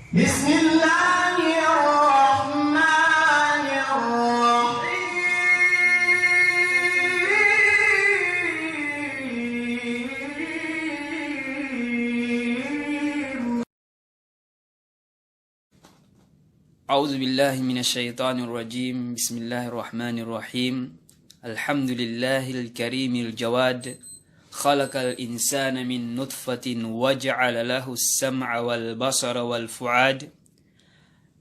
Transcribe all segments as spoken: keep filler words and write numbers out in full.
بسم الله الرحمن الرحيم. أعوذ بالله من الشيطان الرجيم. بسم الله الرحمن الرحيم. الحمد لله الكريم الجواد. خلق الإنسان من نطفة وجعل له السمع والبصر والفؤاد.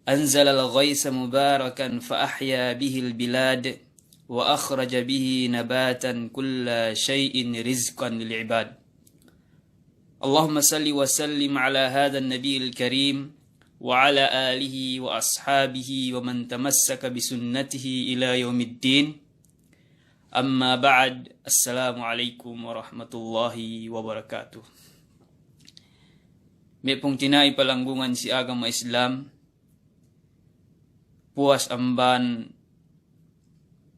أنزل الغيث مباركا فأحيا به البلاد وأخرج به نباتا كل شيء رزقا للعباد. اللهم صل وسلم على هذا النبي الكريم وعلى آله وأصحابه ومن تمسك بسنته إلى يوم الدين. أما بعد، السلام عليكم ورحمة الله وبركاته. Me' pungtina'i palanggungan si agama Islam, puwas amban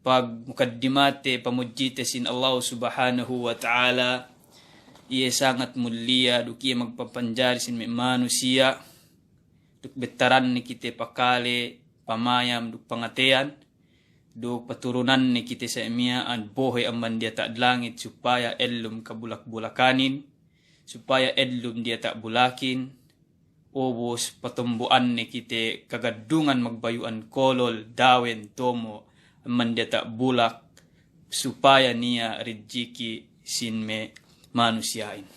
pagmukaddimate pamudjite sin Allahu Subhanahu wa Ta'ala, iye sangat muliya duk iye magpapanjari sin me' manusiya', duk bettaranne kite pakale, pamayam duk pangateyan, duk paturunanne kite sa' miya'an bohe' amban diyata' langit supaya ellum kabulak-bulakanin, supaya ellum diyata' bulakin, ubus patombo'anne kite kagaddungan magbayu'an kolol, dawen, tomo', amban diyata' bulak, supaya niya' rijiki' sin me' manusiya'in.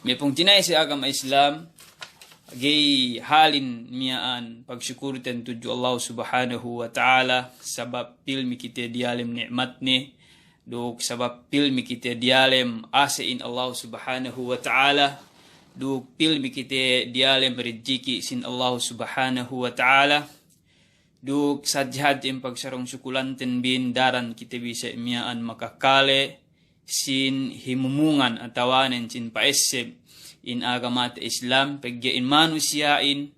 Me' pungtina'i si agama Islam, ga'i halin miya'an pagsukurten tudju Allah Subhanahu wa Ta'ala, sabab pilmi kite diyalem ni'matne, duk sabab pilmi kite diyalem ase'in Allah Subhanahu wa Ta'ala, duk pilmi kite diyalem rijiki' sin Allah Subhanahu wa Ta'ala, duk sadja-hadja in pagsarung sukulanten bin daran kite bi sa' miya'an makakale sin himumungan atawanen sin pa'esseb in agamate Islam, pegge' in manusiya'in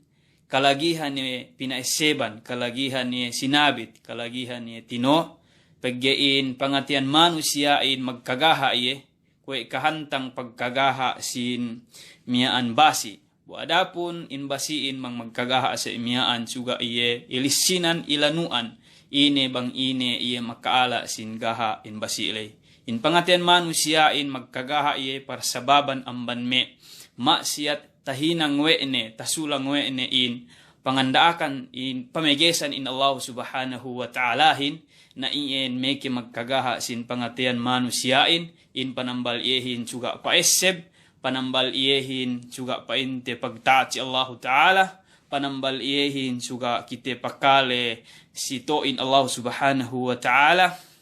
kalagihan iye pina'esseban, kalagihan iye sinabit, kalagihan iye tino', pegge' in pangateyan manusiya'in magkagaha' iye, kuwe' kahantang pagkagaha' sin miya'an basi'. Bu adapun in basi'in bang magkagaha' sa' miya'an suga' iye ilissinan ilanu'an, ine bang ine iye maka'ala' sin gaha' in basi' ley. In pangateyan manusiya'in magkagaha' iye parsababan amban me' ma'siyat tahinang we' ne, tasulang we' ne in panganda'akan in pamegesan in Allahu Subhanahu wa Ta'alahin, na iyan meke magkagaha' sin pangateyan manusiya'in, in panambal iyehin suga' pa'esseb, panambal iyehin suga' pa'inte pagta'at si Allahu Ta'ala, panambal iyehin suga' kite pakale si to'in Allahu Subhanahu wa Ta'ala,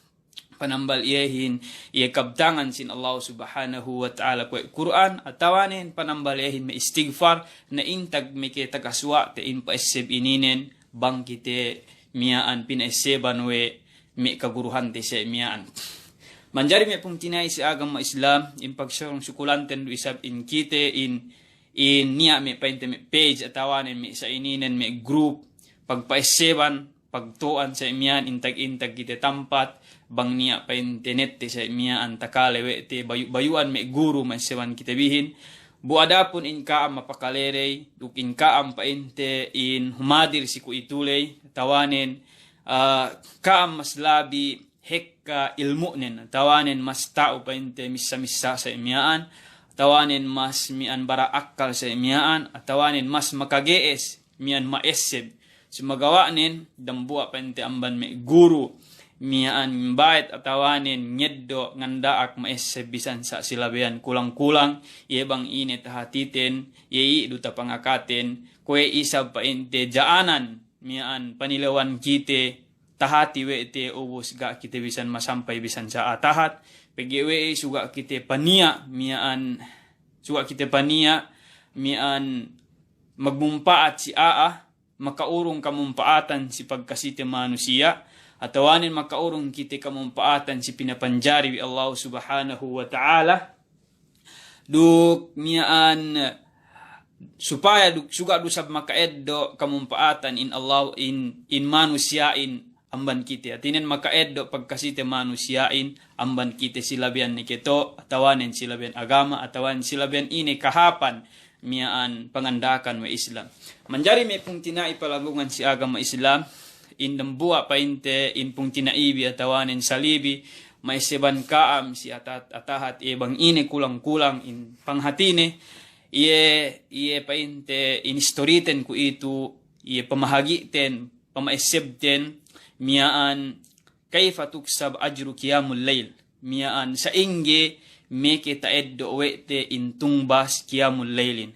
panambal iyehin iye kabtangan sin Allahu Subhanahu wa Ta'ala kuwe' Kur'an, atawanen panambal iyehin me' istigfar, na intag meke takasuwa'te in pa'esseb ininen, bang kite miya'an pina'esseban we' me' kaguruhante sa' miya'an. Manjari me' pungtina'i si agama Islam, in pagsarung sukulanten du isab in kite in, in niya' me' pa'inte me' page atawanen me' sa' ininen me' group, pagpa'esseban, pagto'an sa' miya'an intag-intag kite tampat, bang niya' pa'inte nette sa' miya'an takale we' te bayu'-bayu'an me' guru ma'esseban kite bihin. Bu adapun in ka'am mapakale ley, duk in ka'am pa'inte in humadir si kuwe'itu ley, atawanen, ah, ka'am mas labi hekka ilmu'nen, atawanen mas ta'u pa'inte missa-missa sa' miya'an, atawanen mas miya'an bara' akkal sa' miya'an, atawanen mas makage'es miya'an ma'esseb. Sumagawa'nen, dambuwa' pa'inte amban me' guru miya'an bayet atawanen ngeddo' nganda'ak ma'esseb bisan sa' silabeyan kulang-kulang, iye bang ine tahatiten, iye i' du tapangakaten, kuwe' isab pa'inte ja'anan miya'an panilewan kite, tahati we' te ubus ga' kite bisan masampay bisan sa'a tahat, pegge' we' suga' kite paniya' miya'an, suga' kite paniya' miya'an magmumpa'at si a'a, maka'urung kamumpa'atan si pagkasite manusiya', atawanen maka'urung kite kamumpa'atan si pinapanjari we' Allahu Subhanahu wa Ta'ala, duk miya'an supaya duk, suga' du sab maka'eddo' kamumpa'atan in Allah, in, in manusiya'in amban kite. Hātinen maka'eddo' pagkasite manusiya'in amban kite silabeyan ne keto', atawanen silabeyan agama, atawanen silabeyan ine kahāpan miya'an panganda'akan we' Islam. Manjari me' pungtina'i palanggungan si agama Islam, in dambuwa' pa'inte in pungtina'ibi atawanen salibi, ma'eseban ka'am si ata-, atahat iye bang ine kulang-kulang in panghatine, iye, iye pa'inte in istoriten kuwe'itu, iye pamahagi'ten, pama'esebten, miya'an kayfa tuksab ajru qiyamul layl. Miya'an sa'ingge meke ta'eddo' we' te in tungbas qiyamul laylin.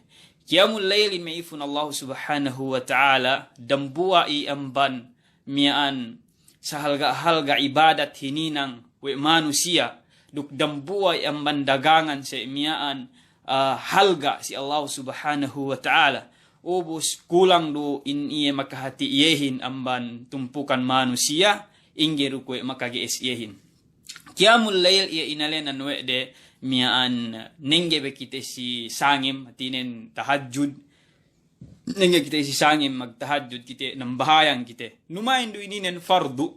Qiyamul laylin me' ipun Allahu Subhanahu wa Ta'ala, dambuwa' i amban miya'an sahalga'-halga' ibadat hininang we' manusiya', duk dambuwa' i amban dagangan se' miya'an, ah, halga' si Allahu Subhanahu wa Ta'ala. Ubus kulang du in iye makahati iyehin amban tumpukan manusiya', ingge du kuwe' makage'es iyehin. Qiyamul layl iye inalenan we' de miya'an nengge be kite si sangem, hātinen tahajjud. Nengge kite si sangem magtahajjud kite, nambahayang kite. Numa'in du ininen fardu.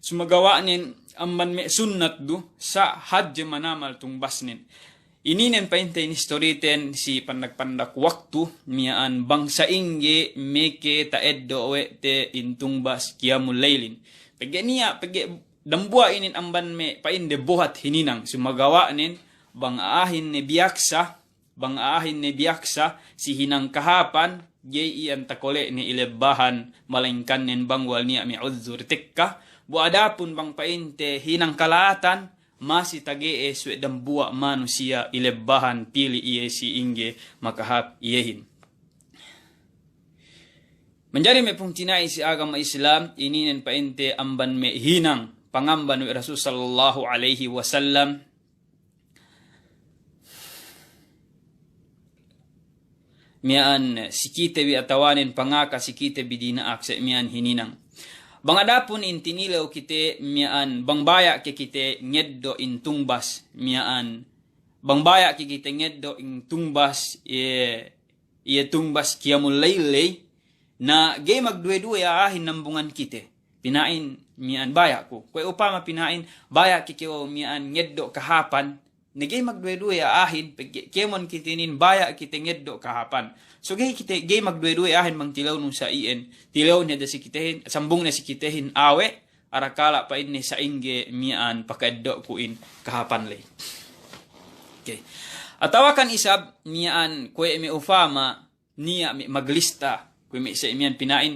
Sumagawa'nen amban me' sunnat du, sa' hadje manamal tungbasnen. Ininen pa'inte in istoriten si pandak-pandak waktu, miya'an bang sa'ingge meke ta'eddo' we' te in tungbas qiyamul laylin. Pegge' niya', pegge' dambuwa' inin amban me' pa'inde buhat hininang. Sumagawa'nen bang a'ahin ne biyaksa, bang a'ahin ne biyaksa si hinang kahāpan, ga'i iyan takole'ne ilebbahan, malayingkannen bang wal niya' me' udzur tekka. Bu adapun bang pa'inte hinang kala'atan, masi tage'es we' dambuwa' manusiya' ilebbahan pili' iye si ingge makahāp iyehin. Manjari me' pungtina'i si agama Islam, ininen pa'inte amban me' hinang pangamban we' Rasul sallallahu alaihi wasallam, miya'an si kite bi atawanen pangaka si kite bi dina'ak se' miya'an hininang. Bang adapun in tinilew kite miya'an bang baya' ke kite ngeddo' in tungbas miya'an, bang baya' ke kite ngeddo' in tungbas, iye, iye tungbas qiyamul layl ley, na ga'i magduwe-duwe a'ahin nambungan kite. Pina'in miya'an baya' ku. Kuwe' upama pina'in baya' ke kew miya'an ngeddo' kahāpan, na ga'i magduwe-duwe a'ahin, pegge' kēmon kite inin baya' kite ngeddo' kahāpan. So ga'i kite, ga'i magduwe-duwe a'ahin bang tilewnu sa iyan, tilewnu hadja si kitehin, sambungnu si kitehin awe', arakala' pa'inne sa'ingge miya'an pakaeddo'ku in kahāpan ley. Oke. Atawakan isab miya'an kuwe' me' upama niya' me' maglista, kuwe' me' se' miya'an pina'in,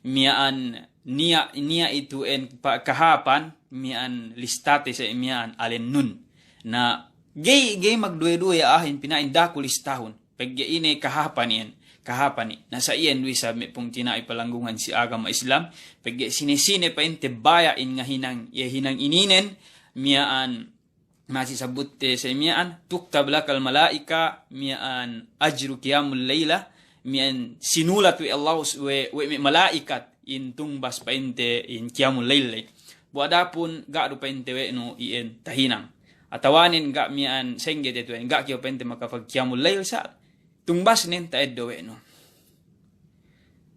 miya'an niya', niya' itu en pa-, kahāpan, miya'an listate se' miya'an alennun. Na, ga'i, ga'i magduwe-duwe a'ahin pina'in da'a ku listahun. Pegge' ine kahāpan iyan, kahāpan i. Na sa iyan du isab me' pungtina'i palanggungan si agama Islam, pegge' sine-sine pa'inte baya' in ngahinang, iye hinang ininen, miya'an masi sabutte se' miya'an, tuktab lakal mala'ika, miya'an ajru qiyamul layla, miya'an sinulat we' Allah s-, we', we' me' mala'ikat, in tungbas pa'inte in qiyamul layl ley. Bu adapun ga' du pa'inte we' nu iyan tahinang. Atawanen ga' miya'an sengge te tuwen, ga' kew pa'inte makapagqiyamul layl sa' tungbasnen ta'eddo' we' nu.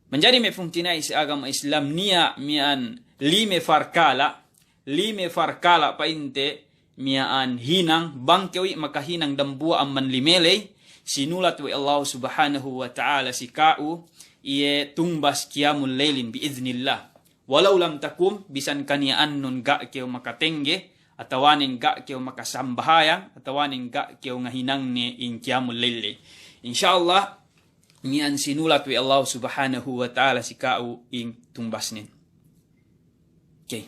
Manjari me' pungtina'i si agama Islam niya' miya'an lime parkala', lime parkala' pa'inte miya'an hinang, bang kew i' makahinang dambuwa' amban lime ley, sinulat we' Allahu Subhanahu wa Ta'ala si ka'u, iye tungbas qiyamul laylin bi idznillah. Walau lam takum, bisan kaniya'annun ga' kew makatengge, atawanen ga' kew makasambahayang, atawanen ga' kew ngahinangne in qiyamul layl ley. Insya Allah, miya'an sinulat we' Allahu Subhanahu wa Ta'ala si ka'u in tungbasnen. Oke.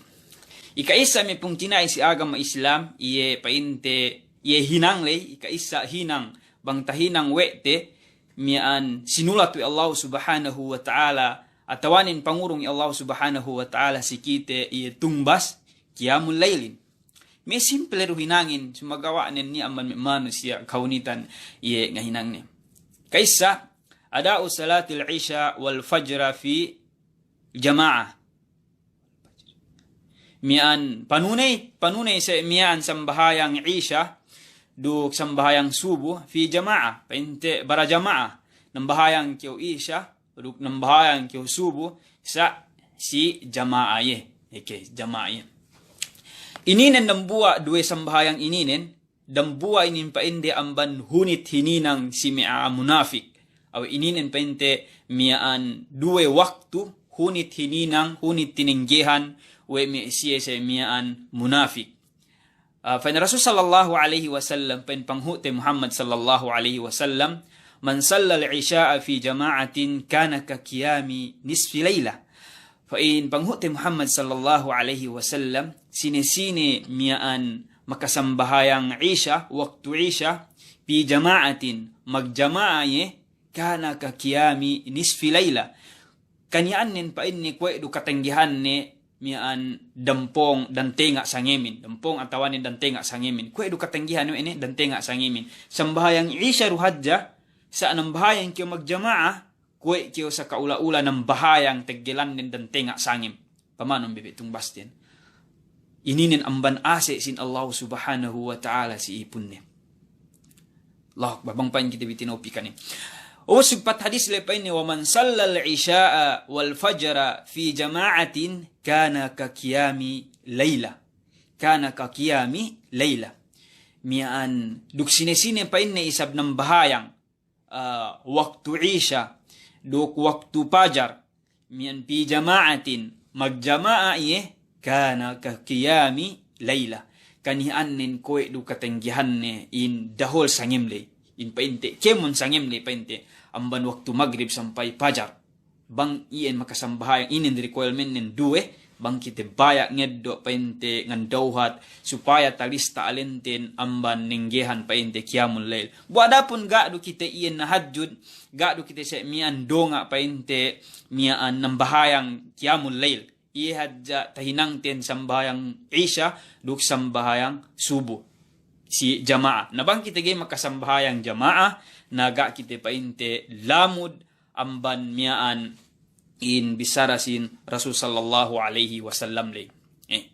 Ika'issa me' pungtina'i si agama Islam, iye pa'inte, iye hinang ley, ika'issa hinang, bang tahinang we' te, miya'an sinulat we' Allahu Subhanahu wa Ta'ala, atawanen pangurung Allahu Subhanahu wa Ta'ala si kite iye tungbas qiyamul laylin. Me' simple du hinangin, sumagawa'nen niya' amban me' manusiya' kahunitan iye ngahinangne. Ka'issa, ada'u salatil isya wal fajra fi jama'a. Miya'an panuney, panuney se' miya'an sambahayang isya duk sambahayang subu fi jama'a, pa'inte barajama'a. Nambahayang kew isya duk nambahayang kew subu sa' si jama'a iye. Oke, jama'a iye. Ininen dambuwa' duwe sambahayang ininen, dambuwa' inin pa'inde amban hunit hininang si me' a'a munafik. Awe' ininen pa'inte miya'an duwe waktu hunit hininang, hunit tinenggehan we' me' siye se' miya'an munafik. Ah, pa'in Rasul sallallahu alaihi wasallam, pa'in panghu'te Muhammad sallallahu alaihi wasallam, "Man sallal isya'a fi jama'atin kana ka qiyami nisfi lailah." Pa'in panghu'te Muhammad sallallahu alaihi wasallam, sine-sine miya'an makasambahayang isya, waktu isya, fi jama'atin, magjama'a iye, kana ka qiyami nisfi lailah. Kaniya'annen pa'inne kuwe' du katenggehanne miya'an dampong dantenga' sangemin, dampong atawanen dantenga' sangemin. Kuwe' du katenggehan we' ne dantenga' sangemin. Sambahayang isya du hadja, sa' nambahayang kew magjama'a, kuwe' kew saka ula-ula nambahayang teggelannen dantenga' sangem. Pamanun bebe' tungbasten. Ininen amban ase' sin Allahu Subhanahu wa Ta'ala si ipunne. Allahu Akbar, bang pa'in kite bi tinopikanin. Ubus sugpat hadis le pa'inne, "Wa man sallal isya'a wal fajra fi jama'atin kana ka qiyami lailah." Kana ka qiyami lailah. Miya'an duk sine-sine pa'inne isab nambahayang ah, waktu isya, duk waktu pajar, miya'an fi jama'atin, magjama'a iye, kana ka qiyami lailah. Kaniya'annen kuwe' du katenggehanne in dahol sangem ley. In pa'inte, kēmon sangem ley pa'inte, amban waktu magrib sampay pajar. Bang iyan makasambahayang, inin requirement-nen duwe, bang kite baya' ngeddo' pa'inte ngandawhat, supaya talista alenten amban nenggehan pa'inte qiyamul lail. Bu adapun ga' du kite iyan nahajjud, ga' du kite se' miya'an donga' pa'inte miya'an nambahayang qiyamul lail. Iye hadja tahinangten sambahayang isya, duk sambahayang subu. Si jama'a. Na bang kite ga'i makasambahayang jama'a, na ga' kite pa'inte lamud, amban miya'an in bissara sin Rasul sallallahu alaihi wasallam ley. Eh.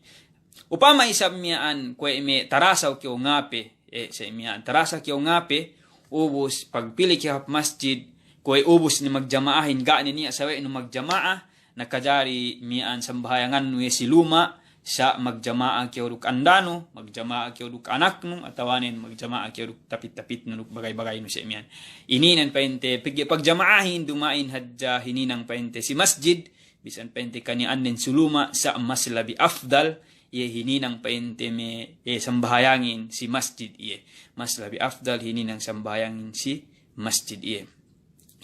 Upama isab miya'an kuwe' me' tarasaw kew ngape, eh, se' miya'an tarasaw kew ngape, ubus pagpili' kew hap masjid, kuwe' ubus ne magjama'ahin ga' ne niya' sawe'nu magjama'a, na kajari miya'an sambahayangannu iye si luma', sa' magjama'a kew duk andanu, magjama'a kew duk anaknu, atawanen magjama'a kew duk tapit-tapitnu duk bagay-bagaynu se' miya'an. Ininen pa'inte, pegge' pagjama'ahin duma'in hadja hininang pa'inte si masjid, bisan pa'inte kaniya'annen si luma', sa' mas labi afdal, iye hininang pa'inte me', iye sambahayangin si masjid iye. Mas labi afdal hininang sambahayangin si masjid iye.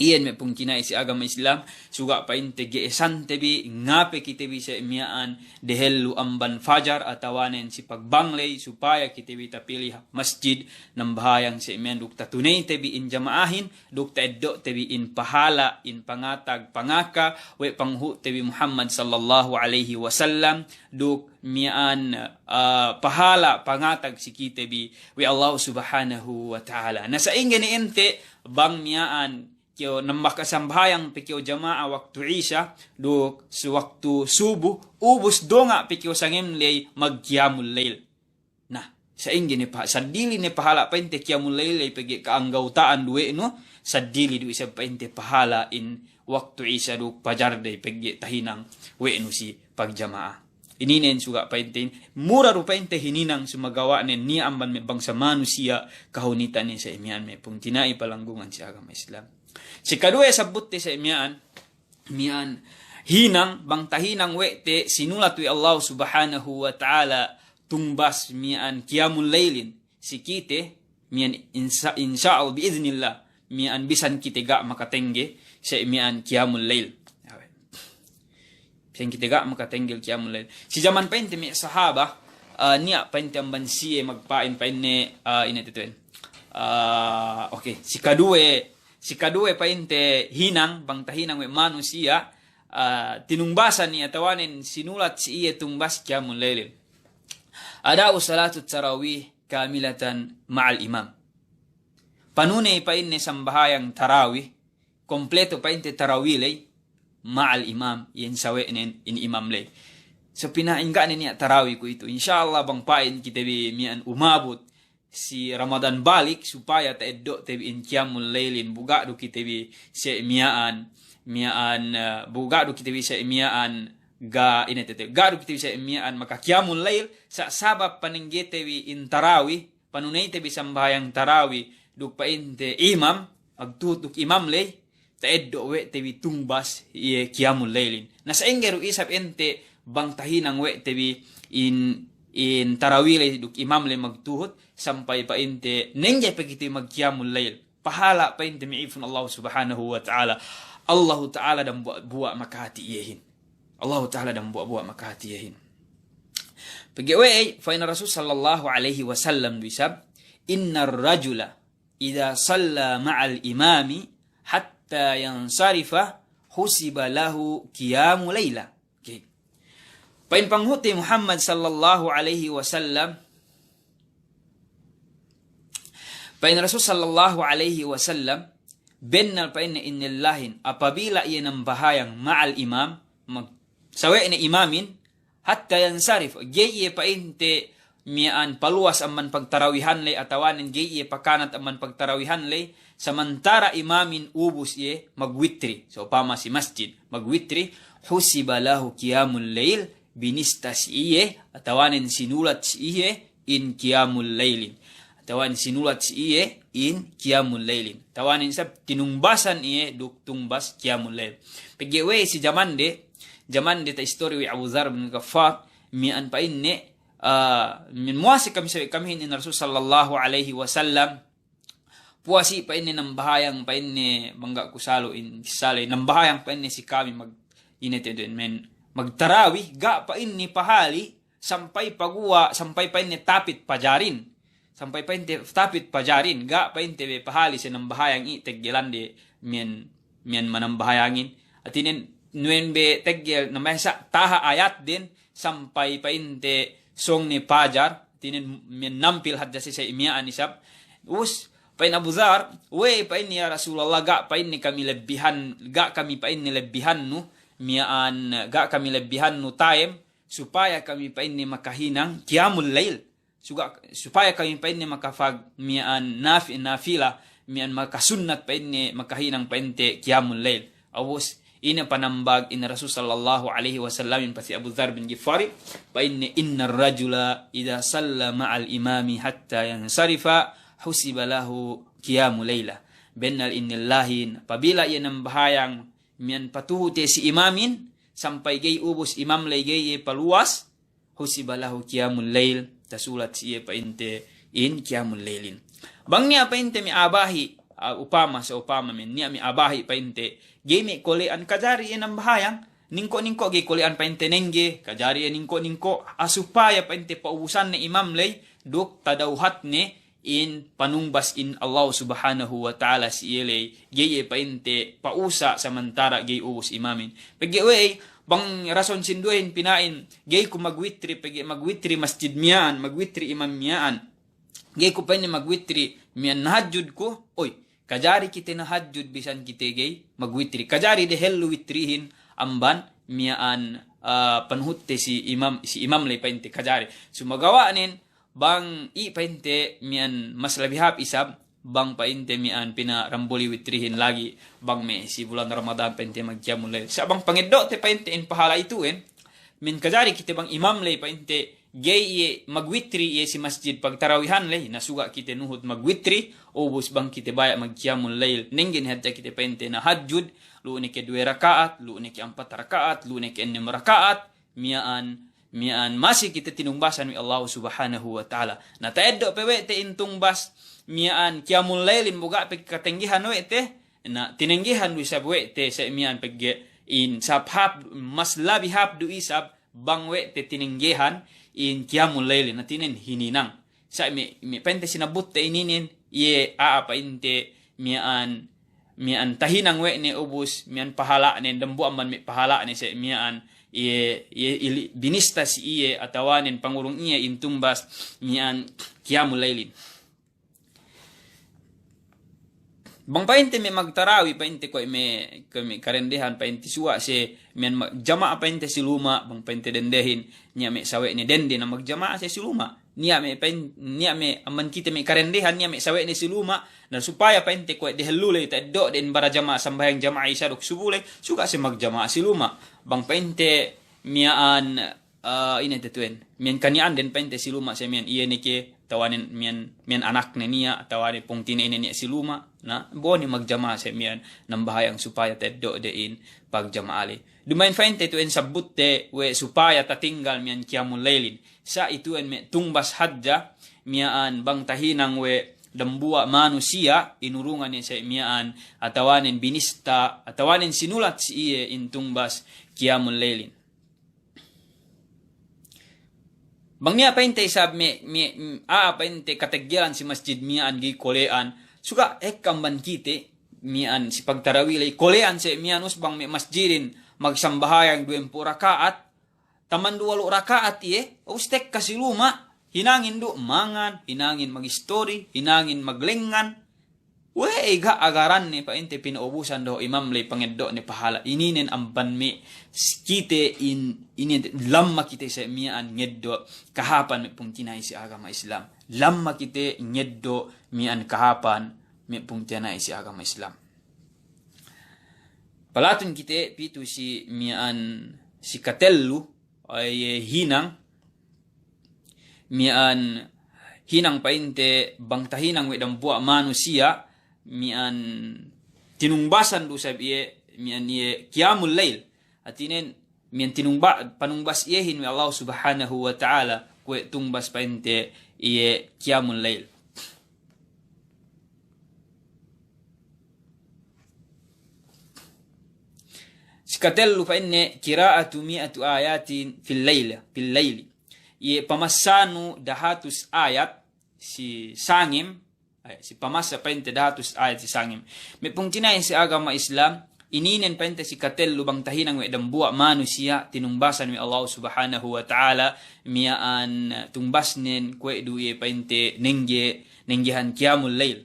Iyan me' pungtina'i si agama Islam, suga' pa'inte ge'esante bi, ngape kite bi se' miya'an dehellu amban fajar atawanen si pagbang ley, supaya kite bi tapili' masjid, nambahayang se' miya'an duk tatuneyte bi in jama'ahin, duk ta'eddo'te bi in pahala', in pangatag, pangaka, we' panghu'te bi Muhammad sallallahu alaihi wasallam, duk miya'an, ah, pahala' pangatag si kite bi we' Allah Subhanahu wa Ta'ala. Na sa'ingge ne ente bang miya'an kew namaka sambahayang pe kew jama'a waktu isya, duk si waktu subu, ubus donga' pe kew sangem ley magqiyamul lail. Na, sa'ingge ne pa-, saddili ne pahala' pa'inte qiyamul lail ley pegge' ka'anggawta'an du we' nu, saddili du isab pa'inte pahala' in waktu isya duk pajar dey pegge' tahinang we' nu si pagjama'a. Ininen suga' pa'inte, mura du pa'inte hininang sumagawa'nen niya' amban me' bangsa manusiya' kahunitane se' miya'an me' pungtina'i palanggungan si agama Islam. Si kaduwe sabbutte se' miya'an, miya'an hinang, bang tahinang we' te sinulat we' Allah Subhanahu wa Ta'ala tungbas miya'an qiyamul lailin si kite, miya'an insya-, insya Allah, bi'iznillah, miya'an bisan kite ga' makatengge se' miya'an qiyamul lail. Bisan kite ga' makatengge qiyamul lail. Si jaman pa'inte me' sahaba, ah, niya' pa'inte amban siye magpa'in pa'inne, ah, ine tetuwen. Ah, oke, si kaduwe, si kaduwe pa'inte hinang, bang tahinang we' manusiya', ah, tinungbasan iye atawanen sinulat si iye tungbas qiyamul lailin. Ada'u salatut tarawih kamilatan ma'al imam. Panuney pa'inne sambahayang tarawih, kompleto pa'inte tarawih ley, ma'al imam, iyan sawe'nen in imam ley. So pina'in ga' ne niya' tarawih kuwe'itu. Insya Allah bang pa'in kite bi miya'an umabut si Ramadan balik supaya ta'eddo'te bi in qiyamul lailin, bu ga' du kite bi se' miya'an, miya'an, eh, bu ga' du kite bi se' miya'an ga' ine tete, ga' du kite bi se' miya'an maka qiyamul lail, sa-, sabab panenggete bi in tarawih, panuneyte bi sambahayang tarawih, duk pa'inte imam, magtuhut duk imam ley, ta'eddo' we' te bi tungbas iye kiyamul laylin. Na sa'ingge du isab ente bang tahinang we' te bi in, in tarawi ley duk imam ley magtuhut, sampay pa'inte nengge pe kite magkiyamul layl. Pahala' pa'inte me' ipun Allah Subhanahu wa Ta'ala. Allahu Ta'ala dambuwa'-buwa' makahati iyehin. Allahu Ta'ala dambuwa'-buwa' makahati iyehin. Pegge' we'ey, pa'in Rasul sallallahu alaihi wasallam du isab, "Innar rajula idza salla ma'al imami hatta yansarifa husiba lahu qiyamu laila." Oke. Pa'in panghu'te Muhammad sallallahu alaihi wasallam, pa'in Rasul sallallahu alaihi wasallam, bennal pa'inne inne lahin, apabila iye nambahayang ma'al imam, mag-, sawe'ne imamin, hatta yansarif, ga'i iye pa'inte miya'an paluwas amban pagtarawihan ley, atawanen ga'i iye pakanat amban pagtarawihan ley, samantara' imamin ubus iye magwitri. Sa'upama si masjid magwitri, husiba lahu qiyamul layl, binista si iye, atawanen sinulat si iye in qiyamul laylin. Atawanen sinulat si iye in qiyamul laylin. Atawanen isab tinungbasan iye duk tungbas qiyamul layl. Pegge' we'ey si jamande, jamande ta'istori we' Abu Dzar bin Ghaffar, miya'an pa'inne, ah, min muwase kami sawe' kamihin in Rasul sallallahu alaihi wasallam, puwas i' pa'inne nambahayang pa'inne, bang ga' ku salu' in kissa ley, nambahayang pa'inne si kami mag-, ine te den men, magtarawi, ga' pa'inne pahali, sampay paguwa', sampay pa'inte tapit pajarin. Sampay pa'inte tapit pajarin, ga' pa'inte be pahali si nambahayang i' teggelande miya'an, miya'an manambahayangin. Hātinen nuwen be teggel nambahayang sa' taha' ayatden sampay pa'inte sōng ne pajar, hātinen miya'an nampil hadja si sa' miya'an isab. Us, pa'in Abu Dzar, we'ey pa'inne ya Rasulullah, ga' pa'inne kami lebbihan, ga' kami pa'inne lebbihannu, miya'an, ga' kami lebbihannu time, supaya kami pa'inne makahinang qiyamul layl. Suga-, supaya kami pa'inne makapag miya'an nafi-, nafila, miya'an makasunnat pa'inne makahinang pa'inte qiyamul layl. Ubus, ine panambag in Rasul sallallahu alaihi wasallamin pa si Abu Dzar bin Ghifari, pa'inne, "Innar rajula idza salla ma'al imami hatta yansarifa, husiba lahu qiyamu layla." Bennal inne lahin, apabila iye nambahayang miya'an patuhute si imamin, sampay ga'i ubus imam ley ga'i iye paluwas, husiba lahu qiyamul layl, tasulat si iye pa'inte in qiyamul laylin. Bang niya' pa'inte me' a'a bahi', a, upama, sa'upama men, niya' me' a'a bahi' pa'inte, ga'i me' kole'an kajari iye nambahayang, ningko'-ningko' ga'i kole'an pa'inte nengge, kajari iye ningko'-ningko', a, supaya pa'inte paubusan ne imam ley, duk tadawhat ne in panungbas in Allah Subhanahu wa Ta'ala si iye ley, ga'i iye pa'inte pausa' samantara' ga'i ubus imamin. Pegge' we'ey, bang rason sinduwehin pina'in, ga'i ku magwitri, pegge' magwitri masjid miya'an, magwitri imam miya'an. Ga'i ku pa'inne magwitri miya'an nahajjud ku, oy, kajari kite nahajjud bisan kite ga'i magwitri. Kajari dehellu witrihin amban miya'an, ah, panuhutte si imam, si imam ley pa'inte kajari. Sumagawa'nen, bang i' pa'inte miya'an mas labi hāp isab, bang pa'inte miya'an pinarambuli witrihin lagi', bang me' si bulan Ramadan pa'inte magqiyamul layl. Sa' bang pangeddo'te pa'inte in pahala' itu'en, min kajari kite bang imam ley pa'inte ga'i iye magwitri iye si masjid pagtarawihan ley, na suga' kite nuhut magwitri, ubus bang kite baya' magqiyamul layl, nengge ne hadja kite pa'inte nahajjud, lu'u ne ke duwe raka'at, lu'u ne ke ampat raka'at, lu'u ne ke ennem raka'at, miya'an, miya'an masi kite tinungbasan we' Allahu Subhanahu wa Ta'ala. Na ta'eddo' pe we' te in tungbas miya'an qiyamul laylin bu ga' pe katenggehan we' te, na tinenggehan du isab we' te sa' miya'an pegge' in sab hāp, mas labi hāp du isab bang we' te tinenggehan in qiyamul laylin, na tinen hininang. Sa' me', me' pa'inte sinabutte ininen, iye a'a pa'inte miya'an, miya'an tahinang we' ne ubus, miya'an pahala'nen, dambuwa' amban me' pahala'ne sa' miya'an, iye, iye ili-, binista si iye, atawanen pangurung iye in tungbas, miya'an qiyamul laylin. Bang pa'inte me' magtarawi, pa'inte kuwe' me', kuwe' me' karendehan, pa'inte suwa' se miya'an magjama'a pa'inte si luma', bang pa'inte dendehin, niya' me' sawe'ne dende na magjama'a se si luma'. Niya' me' pa'in-, niya' me' amban kite me' karendehan, niya' me' sawe'ne si luma', na supaya pa'inte kuwe' dehellu ley ta'eddo' den bara jama'a sambahayang jama'a isa duk subu ley, suga' se magjama'a si luma'. Bang pa'inte miya'an, ah, ine te tu'en, miya'an kaniya'anden pa'inte si luma' se miya'an iye ne ke, atawanen miya'an, miya'an anakne niya', atawanen pungtina'i ne niya' si luma'. Na, bo'o ne magjama'a sa' miya'an nambahayang supaya ta'eddo' de in pagjama'a ley. Duma'in pa'inte tu'en sabbutte we' supaya tatinggal miya'an qiyamul laylin. Sa' itu'en me' tungbas hadja miya'an bang tahinang we' dambuwa' manusiya' inurungan iye sa' miya'an atawanen binista, atawanen sinulat si iye in tungbas qiyamul laylin. Bang niya' pa'inte isab me', me', a'a pa'inte kateggelan si masjid miya'an ga'i kole'an, suga' ekka amban kite miya'an si pagtarawi ley, kole'an sa' miya'an ubus bang me' masjidin magsambahayang duwempū' raka'at, taman du walu' raka'at iye, ubus tekka si luma', hinangin du mangan, hinangin magistori, hinangin maglengngan. We'ey ga' agaranne pa'inte pina'ubusan dahu' imam ley pangeddo'ne pahala'. Ininen amban me' s-, kite in, inin lamma kite sa' miya'an ngeddo' kahāpan me' pungtina'i si agama Islam. Lamma kite ngeddo' miya'an kahāpan me' pungtina'i si agama Islam. Palatun kite pitu si miya'an si katellu, iye hinang, miya'an hinang pa'inte bang tahinang we' dambuwa' manusiya', miya'an tinungbasan du isab iye, miya'an iye qiyamul layl. Hātinen miya'an tinungba-, panungbas iyehin we' Allah Subhanahu wa Ta'ala, kuwe' tungbas pa'inte iye qiyamul layl. Si katellu pa'inne, qira'atu mi'atu ayatin fil layla, fil layli. Iye pamassanu dahatus ayat si sangem, eh, si pamassa pa'inte dahatus ayat si sangem. Me' pungtina'i si agama Islam, ininen pa'inte si katellu bang tahinang we' dambuwa' manusiya' tinungbasan we' Allah Subhanahu wa Ta'ala, miya'an tungbasnen kuwe' du iye pa'inte nengge, nenggehan qiyamul layl.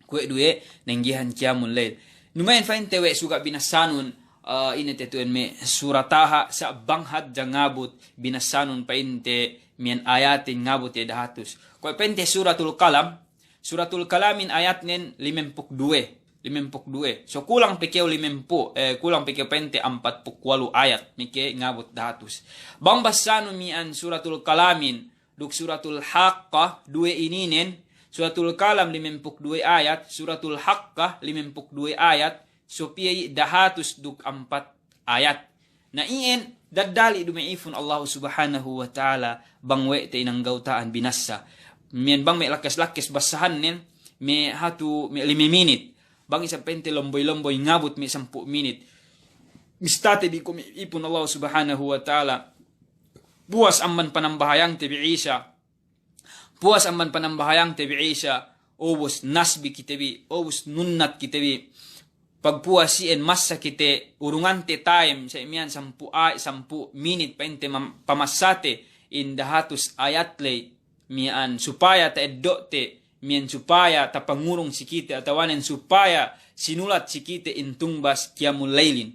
Kuwe' du iye nenggehan qiyamul layl. Duma'in pa'inte we' suga' binassanun, eh, ine tetu'en me' sura Taha sa' bang hadja ngabut binassanun pa'inte miya'an ayatin ngabut iye dahatus. Kuwe' pa'inte Suratul Qalam, Suratul Qalamin ayatnen limempū' duwe, limempū' duwe. So kulang pe kew limempū', eh, kulang pe kew pa'inte ampatpū' walu' ayat, meke ngabut dahatus. Bang bassanu miya'an Suratul Qalamin, duk Suratul Haqqah, duwe ininen, Suratul Qalam limempū' duwe ayat, Suratul Haqqah limempū' duwe ayat, so piye i' dahatus duk ampat ayat. Na iyan daddali' du me' ipun Allahu Subhanahu wa Ta'ala bang we' te inanggawta'an binassa. Miya'an bang me' lakkes-lakkes bassahannen, me' hatu, me' lime minit. Bang isab pa'inte lomboy-lomboy ngabut me' sampū' minit. Bistate bi ko' me' ipun Allahu Subhanahu wa Ta'ala. Puwas amban panambahayangte bi Isa. Puwas amban panambahayangte bi Isa, ubus nasbi kite bi, ubus nunnat kite bi. Pagpuwas iyan massa kite urungante time, sa' miya'an sampū' ay-, sampū' minit pa'inte mam-, pamassate in dahatus ayat ley, miya'an supaya ta'eddo'te, miya'an supaya tapangurung si kite, atawanen supaya sinulat si kite in tungbas qiyamul laylin.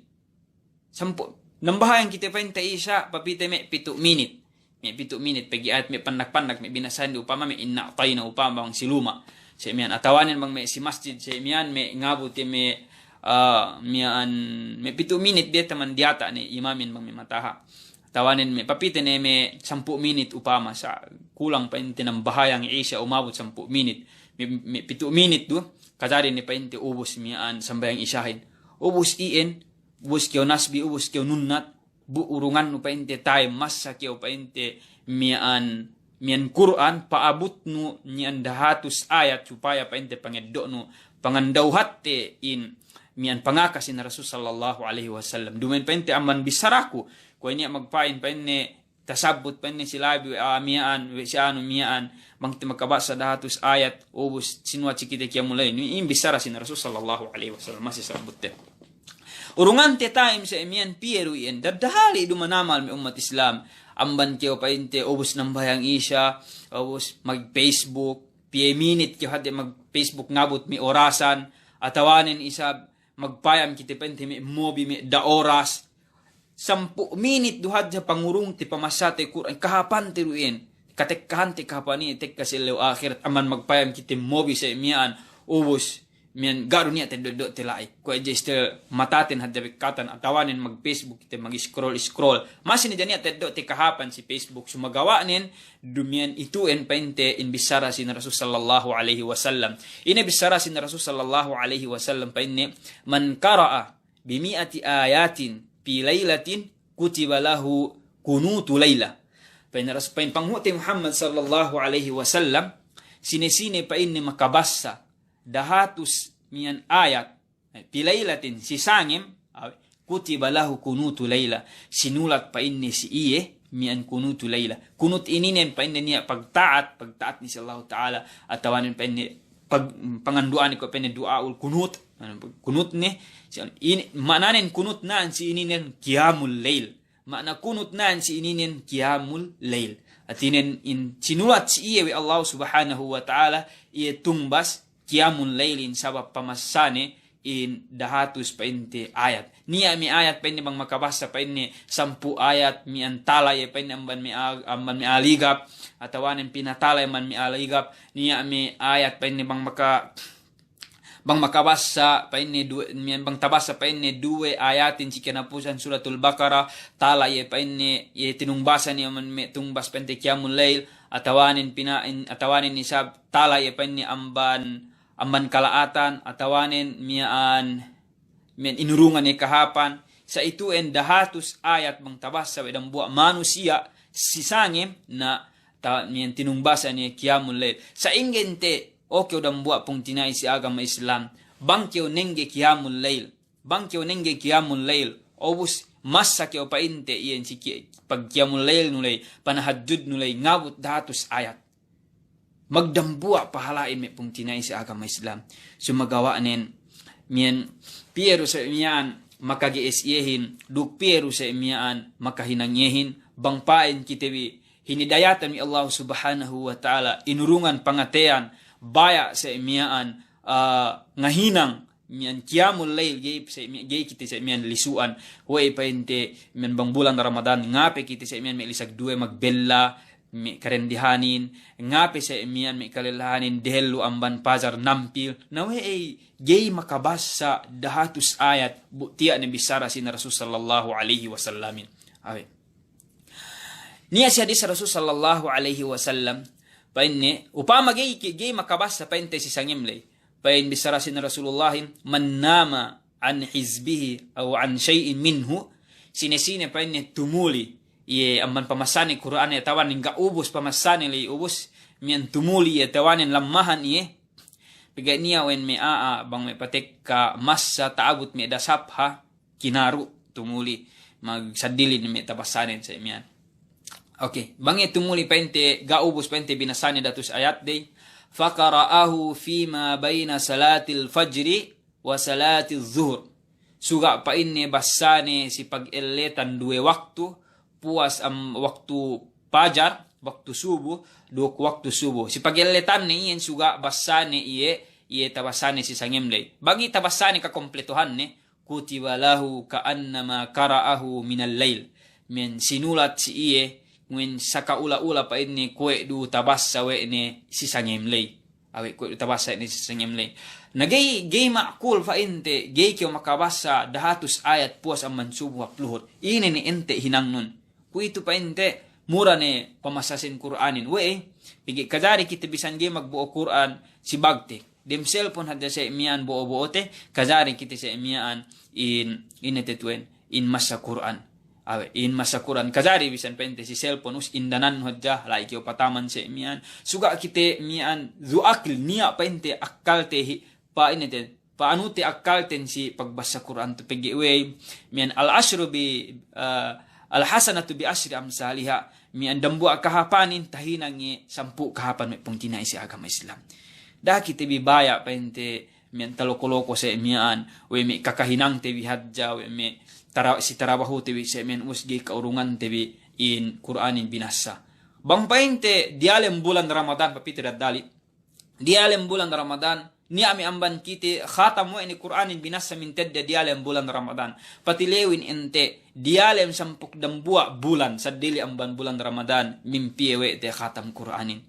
Sampū'. Nambahayang kite pa'inte Isa, papite me' pitu' minit. Me' pitu' minit, pegge' ayat me' pandak-pandak, me' binassahan di upama, me' inna a'tayna upama bang si luma'. Sa' miya'an, atawanen bang me' si masjid, sa' miya'an, me' ngabut iye me', ah, miya'an, me' pitu' minit biya' taman diyata' ne imamin bang me' mataha. Atawanen me' papite ne me' sampū' minit upama, sa' kulang pa'inte nambahayang Isa umabut sampū' minit. Me', me' pitu' minit du, kajari ne pa'inte ubus miya'an sambahayang Isahin. Ubus iyan, ubus kew nasbi, ubus kew nunnat, bu urungannu pa'inte time, massa kew pa'inte miya'an, miya'an Kur'an, pa'abutnu miya'an dahatus ayat, supaya pa'inte pangeddo'nu, pangandawhatte in miya'an pangaka sin Rasul sallallahu alaihi wasallam. Duma'in pa'inte amban bissaraku, kuwe' niya' magpa'in pa'inne, tasabbut pa'inne si labi we' a'a miya'an, we' si anu miya'an, bang te makabassa dahatus ayat, ubus sinulat si kite qiyamul layl. Inin bissara sin Rasul sallallahu alaihi wasallam, masi sabbutte. Urungante time sa' miya'an piye du iyan, daddahali' du manamal me' ummat Islam, amban kew pa'inte ubus nambahayang Isa, ubus mag-Facebook, piye minit kew hadja mag-Facebook ngabut me' orasan, atawanen isab magpayam kite pa'inte me' mobi me' da oras, sampū' minit du hadja pangurungte pamassate Kur'an, kahāpante du iyan, katekkahante kahāpan iyan tekka si ellew ahirat, amban magpayam kite mobi sa' miya'an, ubus Miya'an ga' du niya' teddo'-eddo'te la'i. Kuwe' hadja istel mataten hadja bekkatan, atawanen mag-Facebook kite, mag-scroll-scroll. Masi ne hadja niya' teddo'te kahāpan si Facebook, sumagawa'nen du miya'an itu'en pa'inte in bissara sin Rasul sallallahu alaihi wasallam. Ine bissara sin Rasul sallallahu alaihi wasallam pa'inne, "Man qara'a bi mi'ati ayatin fi lailatin kutiba lahu qunutu laila." Pa'in Ras-, pa'in Panghu'te Muhammad sallallahu alaihi wasallam, sine-sine pa'inne makabassa dahatus miya'an ayat, eh, fi lailatin, si sangem, awe, kutiba lahu qunutu laila, sinulat pa'inne si iye miya'an qunutu laila. Qunut ininen pa'inne niya' pagta'at, pagta'at ne si Allahu Ta'ala, atawanen pa'inne pag-, pangandu'anen kuwe' pa'inne du'aul qunut, qunut ne, si, ini, ma'ananen qunut na'an si ininen qiyamul lail. Ma'ana qunut na'an si ininen qiyamul lail. Hātinen in sinulat si iye we' Allah Subhanahu wa Ta'ala, iye tungbas qiyamul lailin sabab pamassane in dahatus pa'inte ayat. Niya' me' ayat pa'inne bang makabassa pa'inne sampū' ayat miya'an tala iye pa'inne amban me' a-, amban me' a'a ligap, atawanen pinatala iye amban me' a'a ligap. Niya' me' ayat pa'inne bang maka-, bang makabassa pa'inne duwe, miya'an bang tabassa pa'inne duwe ayatin si kinapusan Suratul Baqarah, tala iye pa'inne, iye tinungbasan iye amban me' tungbas pa'inte qiyamul lail, atawanen pina-, in-, atawanen isab tala iye pa'inne amban, amban kala'atan, atawanen miya'an, miya'an inurungan iye kahāpan. Sa' itu'en dahatus ayat bang tabassa we' dambuwa' manusiya' si sangem na ta-, miya'an tinungbasan iye qiyamul lail. Sa'ingge ente, o kew dambuwa' pungtina'i si agama Islam, bang kew nengge qiyamul lail, bang kew nengge qiyamul lail, ubus massa kew pa'inte iyan si ki-, pagqiyamul lailnu ley, panahajjudnu ley, ngabut dahatus ayat. Magdambuwa' pahala'in me' pungtina'i si agama Islam. Sumagawa'nen, miya'an piye du sa' miya'an makage'es iyehin, duk piye du sa' miya'an makahinang iyehin, bang pa'in kite bi hinidayatan we' Allah Subhanahu wa Ta'ala, inurungan pangateyan, baya' sa' miya'an, ah, ngahinang, miya'an qiyamul lail, ga'i sa' mi-, ga'i kite sa' miya'an lisu'an. We'ey pa'inte miya'an bang bulan Ramadan, ngape kite sa' miya'an me' lisag duwe magbella, me' karendehanin, ngape sa' miya'an me' kalellahanin dehellu amban pajar nampil. Na we'ey ga'i makabassa dahatus ayat, bu tiya' ne bissara sin Rasul sallallahu alaihi wasallamin. Awe. Niya' si hadis Rasul sallallahu alaihi wasallam, pa'inne, upama ga'i, ga'i makabassa pa'inte si sangem ley. Pa'in bissara sin Rasulullahin, "Man nama an hizbihi aw an shay'in minhu," sine-sine pa'inne tumuli iye amban pamassane Kur'an, atawanen ga' ubus pamassane ley ubus, miya'an tumuli iye atawanen lammahan iye. Pegge' niya' we'en me' a'a, bang me' patekka massa ta'abut me' dasapha, kinaru' tumuli, magsaddili ne me' tabassanen sa' miya'an. Oke, bang iye tumuli pa'inte, ga' ubus pa'inte binassane dahatus ayat dey, "Faqara'ahu fima baina salatil fajri wa salatiz zuhur." Suga' pa'inne bassane si pagelletan duwe waktu, puwas am waktu pajar, waktu subu, duk waktu subu. Si pagelletanne iyan suga' bassane iye, iye tabassane si sangem ley. Bang iye tabassane kakompletohanne, kutiba lahu ka'annama qara'ahu minal lail. Miya'an sinulat si iye, miya'an saka ula-ula pa'inne kuwe' du tabassa we' ne si sangem ley. Awe' kuwe' du tabassa we' ne si sangem ley. Na ga'i, ga'i ma'kul pa'inte, ga'i kew makabassa dahatus ayat puwas amban subu hap luhut. Ine ne ente hinangnun. Kuwe'itu pa'inte, mura ne pamassasin Kur'anin. We'ey, pegge' kajari kite bisan ga'i magbo'o Kur'an si bagtek. Dem selpon hadja sa' miya'an bo'o-bo'ote, kajari kite sa' miya'an in, ine tetuwen, in massa Kur'an. Awe', in massa Kur'an. Kajari bisan pa'inte si selpon, us indanannu hadja, la'i kew pataman sa' miya'an. Suga' kite miya'an du akil, niya' pa'inte akkalte hi, pa ine te, pa'anute akkalten si pagbassa Kur'an tu pegge' we'ey, miya'an al-ashru bi, eh, al-hasanatu bi ashri amsaliha, miya'an dambuwa' kahāpanin tahinang iye sampū' kahāpan me' pungtina'i si agama Islam. Da'a kite bi baya' pa'inte miya'an taloko-loko sa' miya'an, we' me' kakahinangte bi hadja, we' me' tara-, si tarabahute bi sa' miya'an us ga'i ka'urungante bi in Kur'anin binassa. Bang pa'inte diyalem bulan Ramadan, papite daddali', diyalem bulan Ramadan, niya' me' amban kite khatam we' ne Kur'anin binassa mintedde diyalem bulan Ramadan. Patilewin ente, diyalem sampū' dambuwa' bulan, saddili amban bulan Ramadan, mimpiye we' te khatam Kur'anin.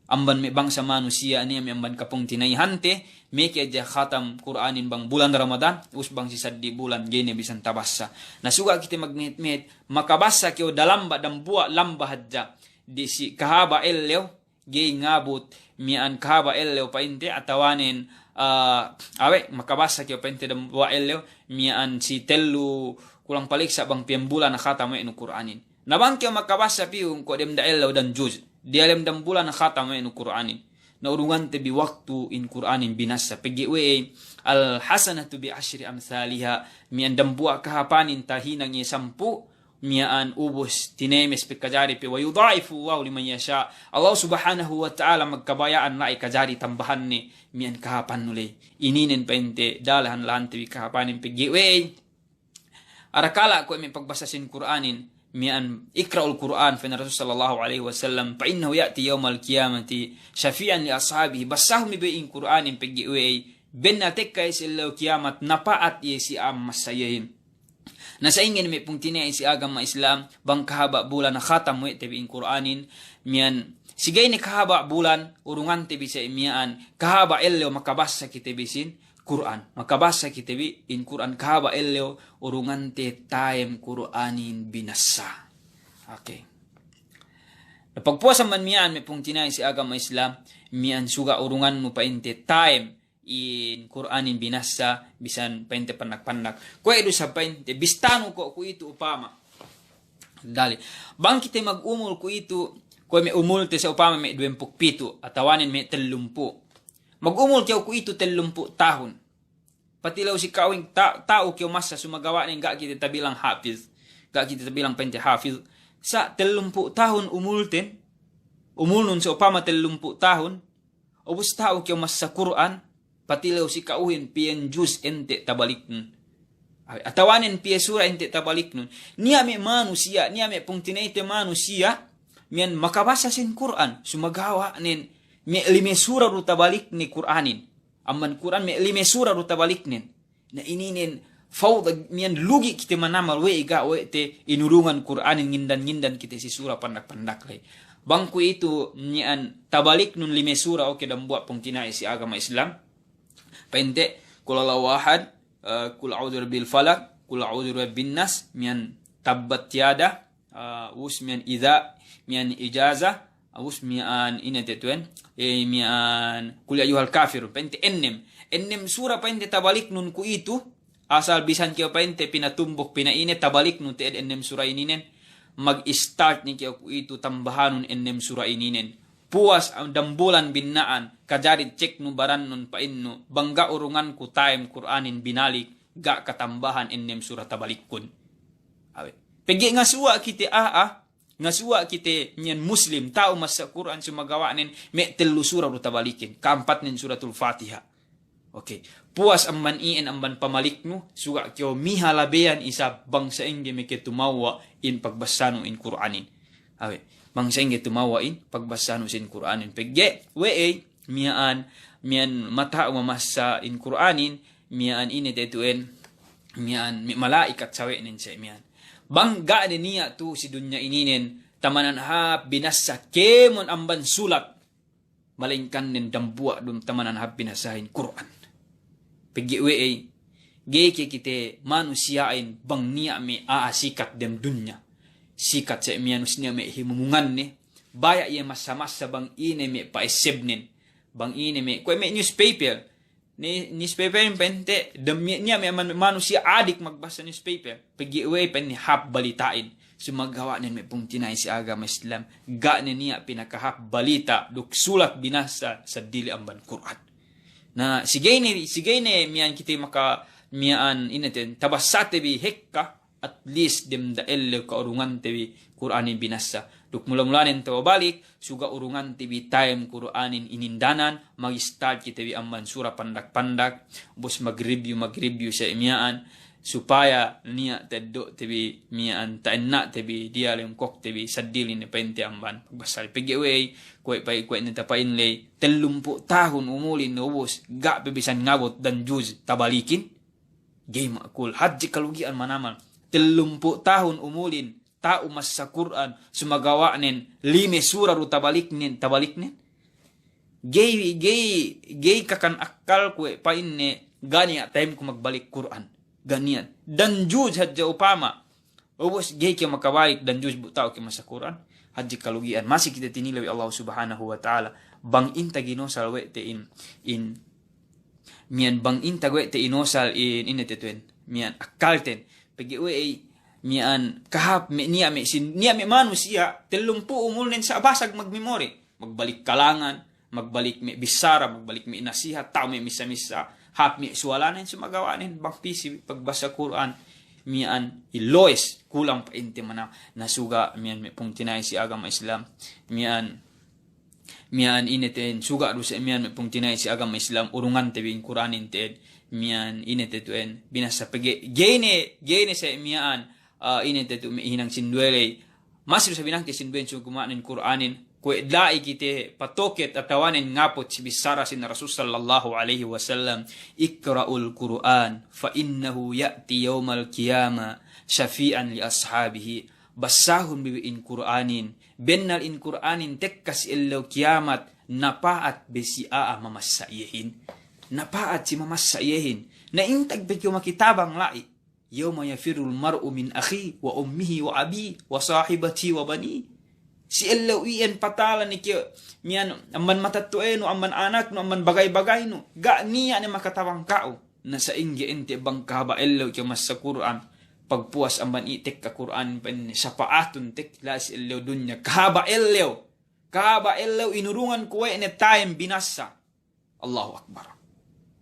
Amban me' bangsa manusiya' niya' me' amban kapungtina'ihante, meke hadja khatam Kur'anin bang bulan Ramadan, ubus bang si saddi' bulan, ga'i ne bisan tabassa. Na suga' kite magnihet-nihet, makabassa kew dalamba' dambuwa' lamba hadja, disi kahaba' ellew, ga'i ngabut miya'an kahaba' ellew pa'inte atawanen, ah, awe', makabassa kew pa'inte dambuwa' ellew, miya'an si tellu kulang paliksa' bang piyam bulan khatam we' nu Kur'anin. Na bang kew makabassa piyu ko' dem da ellew dan juz, diyalem dambulan khatam we' nu Kur'anin. Na urungante bi waktu in Kur'anin binassa. Pegge' we'ey, al hasanatu bi ashri amthaliha, miya'an dambuwa' kahapanin tahinang iye sampū', miya'an ubus tinemes pe kajari pe, wa yudha'ifu Allahu liman yasha'. Allah Subhanahu wa Ta'ala magkabaya'an la'i kajari tambahanne miya'an kahapannu ley. Ininen pa'inte dalahan-lahante bi kahapanin pegge' we'ey. Arakala' kuwe' me' pagbassa sin Kur'anin, miya'an iqra'ul Kur'an, pa'in Rasul sallallahu alaihi wasallam, fa innahu ya'ti yawmal qiyamati shafi'an li ashabihi, bassahu me' be in Kur'anin pegge' we'ey, bennal tekka iye si ellew kiyamat, napa'at iye si a'a massa iyehin. Na sa'ingge ne me' pungtina'i si agama Islam, bang kahaba' bulan khatam we' te bi in Kur'anin, miya'an, si ga'i ne kahaba' bulan, urungante bi sa' miya'an, kahaba' ellew makabassa kite bi sin, Kur'an. Makabassa kite bi in Kur'an kahaba' ellew urungante time Kur'anin binassa. Oke. Na pagpuwas amban miya'an me' pungtina'i si agama Islam, miya'an suga' urungannu pa'inte time in Kur'anin binassa, bisan pa'inte pandak-pandak. Kuwe' du sa pa'inte, bistanu ko' kuwe'itu upama. Dali. Bang kite magumul kuwe'itu, kuwe' me' umulte sa upama me' duwempū' pitu', atawanen me' tellumpū'. Magumul kew kuwe'itu tellumpū' tahun. Patilew si ka'uhin ta-, ta'u kew massa sumagawa'nen ga' kite tabilang hafiz. Ga' kite tabilang pa'inte hafiz. Sa' tellumpū' tahun umulten, umulnun sa upama tellumpū' tahun, ubus ta'u kew massa Kur'an, patilew si ka'uhin piyen juz ente' tabaliknun. Atawanen piye sura ente' tabaliknun. Niya' me' manusiya', niya' me' pungtina'ite manusiya', miya'an makabassa sin Kur'an, sumagawa'nen me' lime sura du tabalikne Kur'anin. Amban Kur'an me' lime sura du tabaliknen. Na ininen fawda, miya'an lugi' kite manamal we'ey ga' we' te inurungan Kur'anin, ngindan-ngindan kite si sura pandak-pandak ley. Bang kuwe'itu miya'an tabaliknun lime sura, oke, dambuwa' pungtina'i si agama Islam. Pa'inte, Qul huwallahu ahad, eh, Qul a'udzu birabbil falaq, Qul a'udzu birabbin nas, miya'an tabbat yada, ah, ubus miya'an idza, miya'an ijaza, ubus miya'an ine te tu'en, eh, miya'an Qul ya ayyuhal kafirun, pa'inte ennem. Ennem sura pa'inte tabaliknun kuwe'itu, asal bisan kew pa'inte pinatumbuk, pina'ine, tabaliknun te'ed ennem sura ininen, mag-start ne kew kuwe'itu tambahanun ennem sura ininen. Puwas, ah, dambulan binna'an, kajari ceknu barannun pa'innu, bang ga' urunganku time Kur'anin binalik, ga' katambahan ennem sura tabalikkun. Awe'. Pegge' ngasuwa' kite a'a, ngasuwa' kite niyan Muslim, ta'u massa Kur'an sumagawa'nen me' tellu sura du tabalikin, ka'ampatnen Suratul Fatiha. Oke. Puwas amban iyan amban pamaliknu, suga' kew miha labeyan isab bang sa'ingge meke tumawwa' in pagbassanu in Kur'anin. Awe'. Bang sa'ingge tumawwa' in pagbassanu sin Kur'anin. Pegge' we'ey, miya'an, miya'an mata'u mamassa in Kur'anin, miya'an ine te tu'en, miya'an me' mala'ikat sawe'nen se' miya'an. Bang ga' ne niya' tu si dunya ininen, tamanan hāp binassa kēmon amban sulat, malaingkan nen dambuwa' dum tamanan hāp binassahin Kur'an. Pegge' we'ey, ga'i ke kite manusiya'in bang niya' me' a'a sikat dem dunya. Sikat se' miya'an, ubus niya' me' himumunganne, baya' iye massa-massa bang ine me' pa'essebnen, bang ine me', kuwe' me' newspaper, ni-, newspaper in pa'inte, dem-, niya' me' man-, manusiya' adik magbassa newspaper. Pegge' we'ey pa'inne hāp balita'in. Sumagawa'nen me' pungtina'i si agama Islam, ga' ne niya' pinakahāp balita' duk sulat binassa seddili amban Kur'an. Na, si ga'i ne, si ga'i ne miya'an kite maka-, miya'an ine te, tabassate bi hekka, at least dem da ellew ka'urungante bi Kur'anin binassa. Duk mula-mulanen tababalik, suga' urungante bi time Kur'anin inindanan, mag-start kite bi amban sura pandak-pandak, ubus mag-review, mag-review se' miya'an, supaya niya' teddo'te bi miya'an, ta'enna'te bi diyalem kokte bi seddili ne pa'inte amban pagbassa ley. Pegge' we'ey, kuwe' pa'in, kuwe' ne tapa'in ley, tellumpū' tahun umulin ubus, ga' pe bisan ngabut dan juz tabalikin. Ga'i ma'kul, hadje kalugi'an manamal. Tellumpū' tahun umulin, ta'u massa Kur'an, sumagawa'nen lime sura du tabaliknen, tabaliknen. Ga'i, ga'i, ga'i kakan akkalku we' pa'inne ga' niya' time ku magbalik Kur'an. Ga' niya'. Danjuz hadja upama. Ubus ga'i kew makabalik danjuz bu ta'u kew masa Kur'an. Hadja kalugi'an. Masi kite tinilew we' Allah Subhanahu wa Ta'ala. Bang in taginosal we' te in, in, miya'an bang in tag we' te inosal in, ine te tu'en. Miya'an akkalten. Pegge' we' ey, miya'an kahāp me' niya' me' sin, niya' me' manusiya', tellumpū' umulnen sa' basag magmemori. Magbalik kalangan, magbalik me' bissara, magbalik me' nasihat, ta'u me' missa-missa, hāp me' suwalanen, sumagawa'nen, bang pī si pagbasa Kur'an, miya'an ilowes, kulang pa'inte mana, na suga' miya'an me' pungtina'i si agama Islam, miya'an, miya'an ine te'en, suga' du sa' miya'an me' pungtina'i si agama Islam, urungante bi in Kur'anin te'ed, miya'an ine te tu'en, binasa pegge', ga'i ne, ga'i ne sa' miya'an, ah, ine te tu' me' hinang sinduwe ley, masi du sa' binangke sinduwen sungku ma'nen Kur'anin, kuwe' da'i kite patoket atawanen ngaput si bissara sin Rasul sallallahu alaihi wasallam, "Iqra'ul Qur'an, fa innahu ya'ti yawmal qiyamah syafi'an li ashabihi." Basahun bi we' in Kur'anin, bennal in Kur'anin tekka si ellew kiyamat, napa'at be si a'a mamassa iyehin. Napa'at si mamassa iyehin. Na intag pe kew makitabang la'i. "Yawma yafirrul mar'u min akhihi wa ummihi wa abihi wa sahibatihi wa banihi." Si ellew iyan patala ne kew, miya'an amban matetto'enu, amban anaknu, amban bagay-bagaynu. Ga' niya' ne makatabang ka'u. Na sa'ingge ente' bang kahaba' ellew kew massa Kur'an. Pagpuwas amban i' tekka Kur'an pa'inne sapa'atun tekka la'i si ellew dunya. Kahaba' ellew. Kahaba' ellew inurungan ku we' ne time binassa. Allahu Akbar.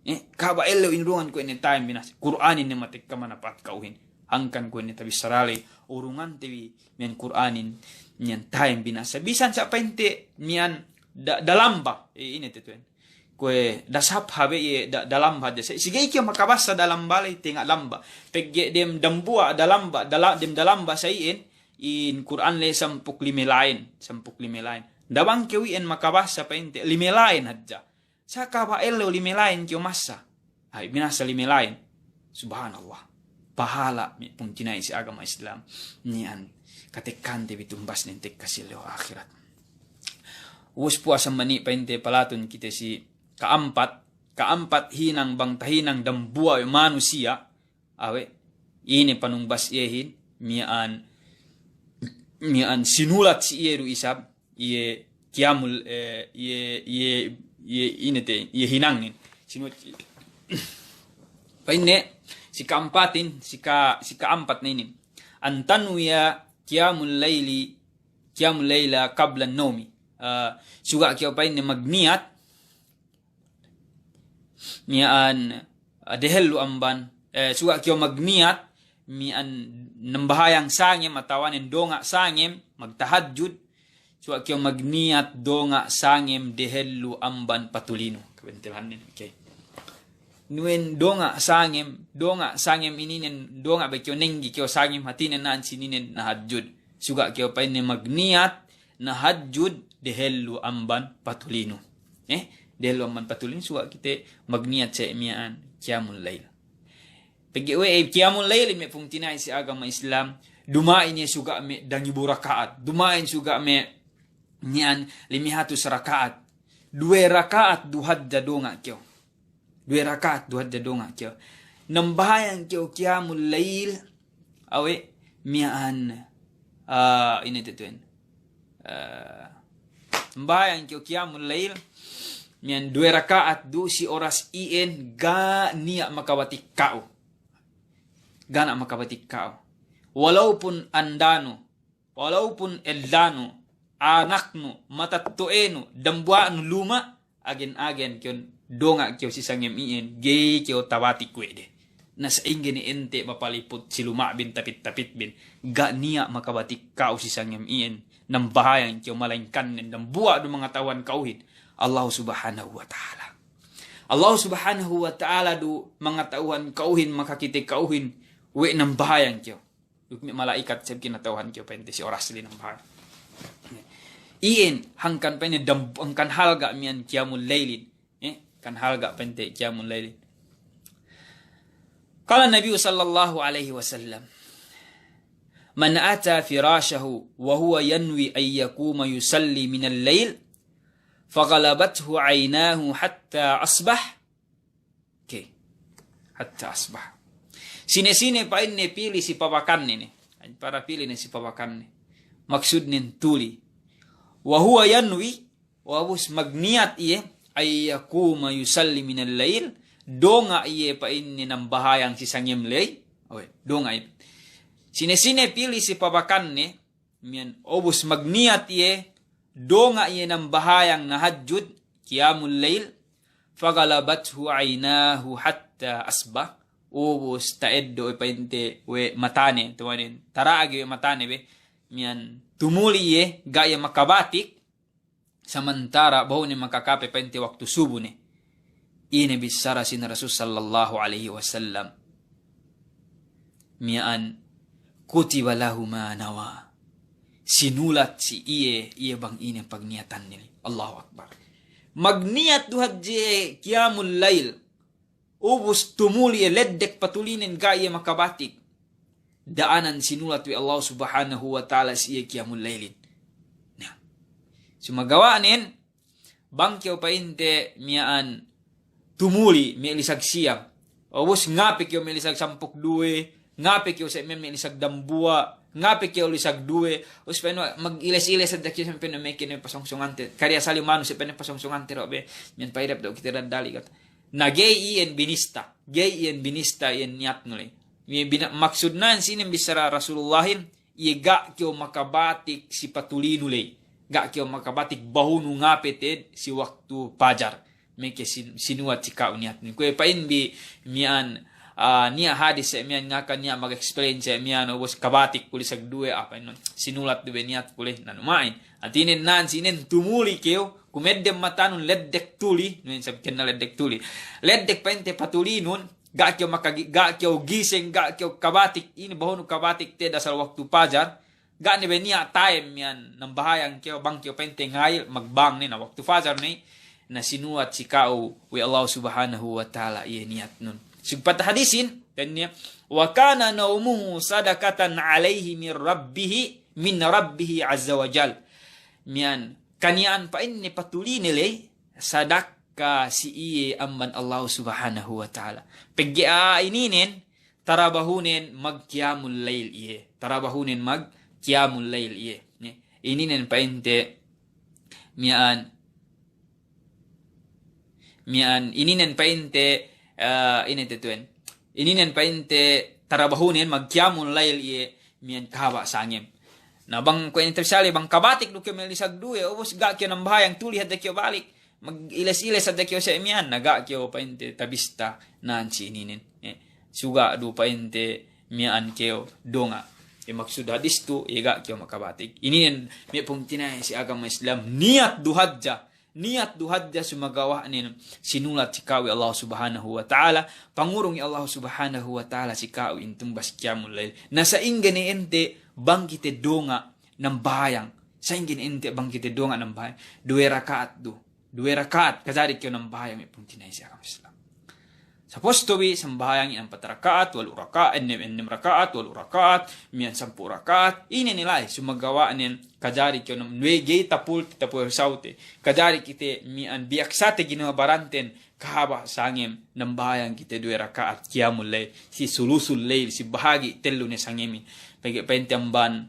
Eh, kahaba' ellew inurungan ku we' ne time binasa. Kur'anin ne matekka manapa'at ka'uhin. Hangkan ku we' ne tabissara ley, urungante bi miya'an Kur'anin, miya'an time binasa. Bisan sa' pa'inte miya'an da-, dalamba. Eh, ine te tu'en. Kuwe' dasap habe iye da-, dalamba hadja sa'. Si ga'i kew makabassa dalamba ley tenga' lamba. Pegge' dem dambuwa' dalamba, dala-, dem dalamba sa' iyan, in Kur'an ley sampū' lime layen, sampū' lime layen. Da'a bang kew iyan makabassa pa'inte lime layen hadja. Sa' kahaba' ellew lime layen kew massa. Ay, binasa lime layen. Subhanallah. Pahala' me' pungtina'i si agama Islam. Niyan katekkante bi tumbasnen tekka si ellew ahirat. Ubus puwas amban i' pa'inte palatun kite si ka'ampat. Ka'ampat hinang bang tahinang dambuwa' we' manusiya'. Awe', ine panumbas iyehin, miya'an, miya'an sinulat si iye du isab, iye kiyamul, eh, iye, iye, iye ine te, iye hinangin. Sinulat si, pa'inne, si ka'ampatin, si ka-, si ka'ampat ne inin. An tanwiya kiyamul layli, kiyamul layla qabla nawmi. Ah, suga' kew pa'inne magniyat, miya'an, ah, dehellu amban, eh, suga' kew magniyat, miya'an nambahayang sangem, atawanen donga' sangem, magtahajjud, suga' kew magniyat donga' sangem dehellu amban patulinu. Kabentelhannen, okay. Nuwen donga' sangem, donga' sangem ininen, donga' be kew nenggi kew sangem hatinen na'an sininen nahajjud. Suga' kew pa'inne magniyat, nahajjud dehellu amban patulinu. Eh, dehellu amban patulinu suga' kite magniyat sa' miya'an kiyamul layl. Pegge' we' kiyamul layl me' pungtina'i si agama Islam, duma'in iye suga' me' dangibu raka'at, duma'in suga' me' niyan lime hatus raka'at, duwe raka'at du hadja donga' kew. Duwe raka'at du hadja donga' kew. Nambahayang kew kiyamul layl, awe', miya'an, ah, ine te tu'en. Ah, nambahayang kew kiyamul layl, miya'an duwe raka'at du si oras iyan ga' niya' makabatik ka'u. Ga' niya' makabatik ka'u. Walaupun andanu, walaupun ellanu, anaknu, matetto'enu, dambuwa'nu luma', agen-agen kew donga' kew si sangem iyan, ga'i kew tabatik we' de. Na sa'ingge ne ente' papaliput si luma'bin tapit-tapitbin, ga' niya' makabatik ka'u si sangem iyan, nambahayang kew malaingkan ne dambuwa' du mangata'uhan ka'uhin Allahu Subhanahu wa Ta'ala. Allahu Subhanahu wa Ta'ala du mangata'uhan ka'uhin, makakite ka'uhin, we' nambahayang kew. Duk me' mala'ikat sab kinata'uhan kew pa'inte si oras ley nambahayang. Iyan, hangkan pa'inte dam-, hangkan halga' miya'an kiyamul laylin. Eh, hangkan halga' pa'inte kiyamul laylin. Qala Nabiyyu sallallahu alaihi wasallam, "Man ata firashahu wa huwa yanwi an yaquma yusalli minal layl, فغلبته عيناه حتى أصبح. Oke. حتى أصبح. Sine-sine pa'inne pili si pabakanne ne. Para pili ne si pabakanne. Maksudnen tuli. وهو ينوي, ubus magniyat iye, أن يقوم يصلي من الليل, donga' iye pa'inne nambahayang si sangem ley. Oy, donga' iye. Sine-sine pili si pabakanne, miya'an ubus magniyat iye, donga' iye nambahayang nahajjud, qiyamul layl, فغلبته عيناه حتى أصبح, ubus ta'eddo' pa'inte we' matane, tuwanen, tara'ag we' matane be, miya'an tumuli iye, ga' iye makabatik, samantara' behu ne makakape pa'inte waktu subu ne. Ine bissara sin Rasul sallallahu alaihi wasallam. Miya'an, كتب له ما نوى. Sinulat si iye, iye bang ine pagniyatanne. Allahu Akbar. Magniyat du hadje qiyamul layl. Ubus tumuli iye leddek patulinen ga' iye makabatik. Da'anan sinulat we' Allah Subhanahu wa Ta'ala si iye qiyamul laylin. Na, sumagawa'nen, bang kew pa'inte miya'an tumuli me' lisag siyam. Ubus ngape kew me' lisag sampū' duwe, ngape kew se' me' lisag dambuwa', ngape kew lisag duwe. Ubus pa'in mag-iles-iles hadja kew, pa'in me' kene pasongsongante. Kariya sali manu se' pa'in pasongsongante ro' be. Miya'an pa'irep do' kite daddali kata. Na ga'i iyan binista, ga'i iyan binista iyan niyatnu ley. Iye bina-, maksudnen sinin bissara Rasulullahin, iye ga' kew makabatik si patulinu ley. Ga' kew makabatik bahunu ngape te'ed si waktu pajar. Meke sin-, sinuwat si ka'u niyatnu. Kuwe' pa'in bi miya'an, ah, niya' hadis se' miya'an ngaka niya' mag-explain se' miya'an, ubus kabatik ku lisag duwe apa inu. Sinulat du be niyatku ley. Nanu ma'in. Hātinen nan sinen tumuli kew, kumeddem matanun leddek tuli, nuhin sab kenna leddek tuli. Leddek pa'inte patulinun, ga' kew makagi-, ga' kew giseng, ga' kew kabatik, ine bahunu kabatik te'ed asal waktu pajar, ga' ne be niya' time miya'an nambahayang kew, bang kew pa'inte ngayil, magbang ne na waktu pajar ne, na sinuwat si ka'u we' Allah Subhanahu wa Ta'ala iye niyatnun. Sugpat hadisin, pa'inne, وكان نومه صدقة عليه من ربه، من ربه عز وجل. Miya'an, kaniya'an pa'inne patuline ley, sadakka si iye amban Allah Subhanahu wa Ta'ala. Pegge' a'a ininen, tarabahunen magqiyamul layl iye. Tarabahunen magqiyamul layl iye. Ye. Ininen pa'inte miya'an, miya'an, ininen pa'inte, eh, ine te tuwen. Ininen pa'inte tarabahunen magqiyamul layl iye miya'an kahaba' sangem. Na bang kuwe' ine te sali bang kabatik du kew me' lisag duwe, ubus ga' kew nambahayang tuli hadja kew balik. Mag-iles-iles hadja kew se' miya'an, na ga' kew pa'inte tabista nan si ininen. Eh, suga' du pa'inte miya'an kew donga'. Eh, maksud hadis tu, eh, ga' kew makabatik. Ininen me' pungtina'i si agama Islam, niyat du hadja. Niyat du hadja sumagawa'nen sinulat si ka'u we' Allah Subhanahu wa Ta'ala, pangurung we' Allah Subhanahu wa Ta'ala si ka'u in tumbas qiyamul layl. Na sa'ingge ne ente bang kite donga' nambahayang. Sa'ingge ne ente bang kite donga' nambahayang. Duwe raka'at du. Duwe raka'at, kajari kew nambahayang me' pungtina'i si agama Islam. Saposto bi sambahayang in ampat raka'at, walu' raka'at, ennem, ennem raka'at, walu' raka'at, miya'an sampū' raka'at, ine ne la'i, sumagawa'nen, kajari kew nam-, nuwe ga'i tapul, tapul sawte, kajari kite miya'an biyaksate ginawa baranten, kahaba' sangem, nambahayang kite duwe raka'at, qiyamul layl, si sulusul layl, si bahagi' tellu ne sangemin, pegge' pa'inte amban,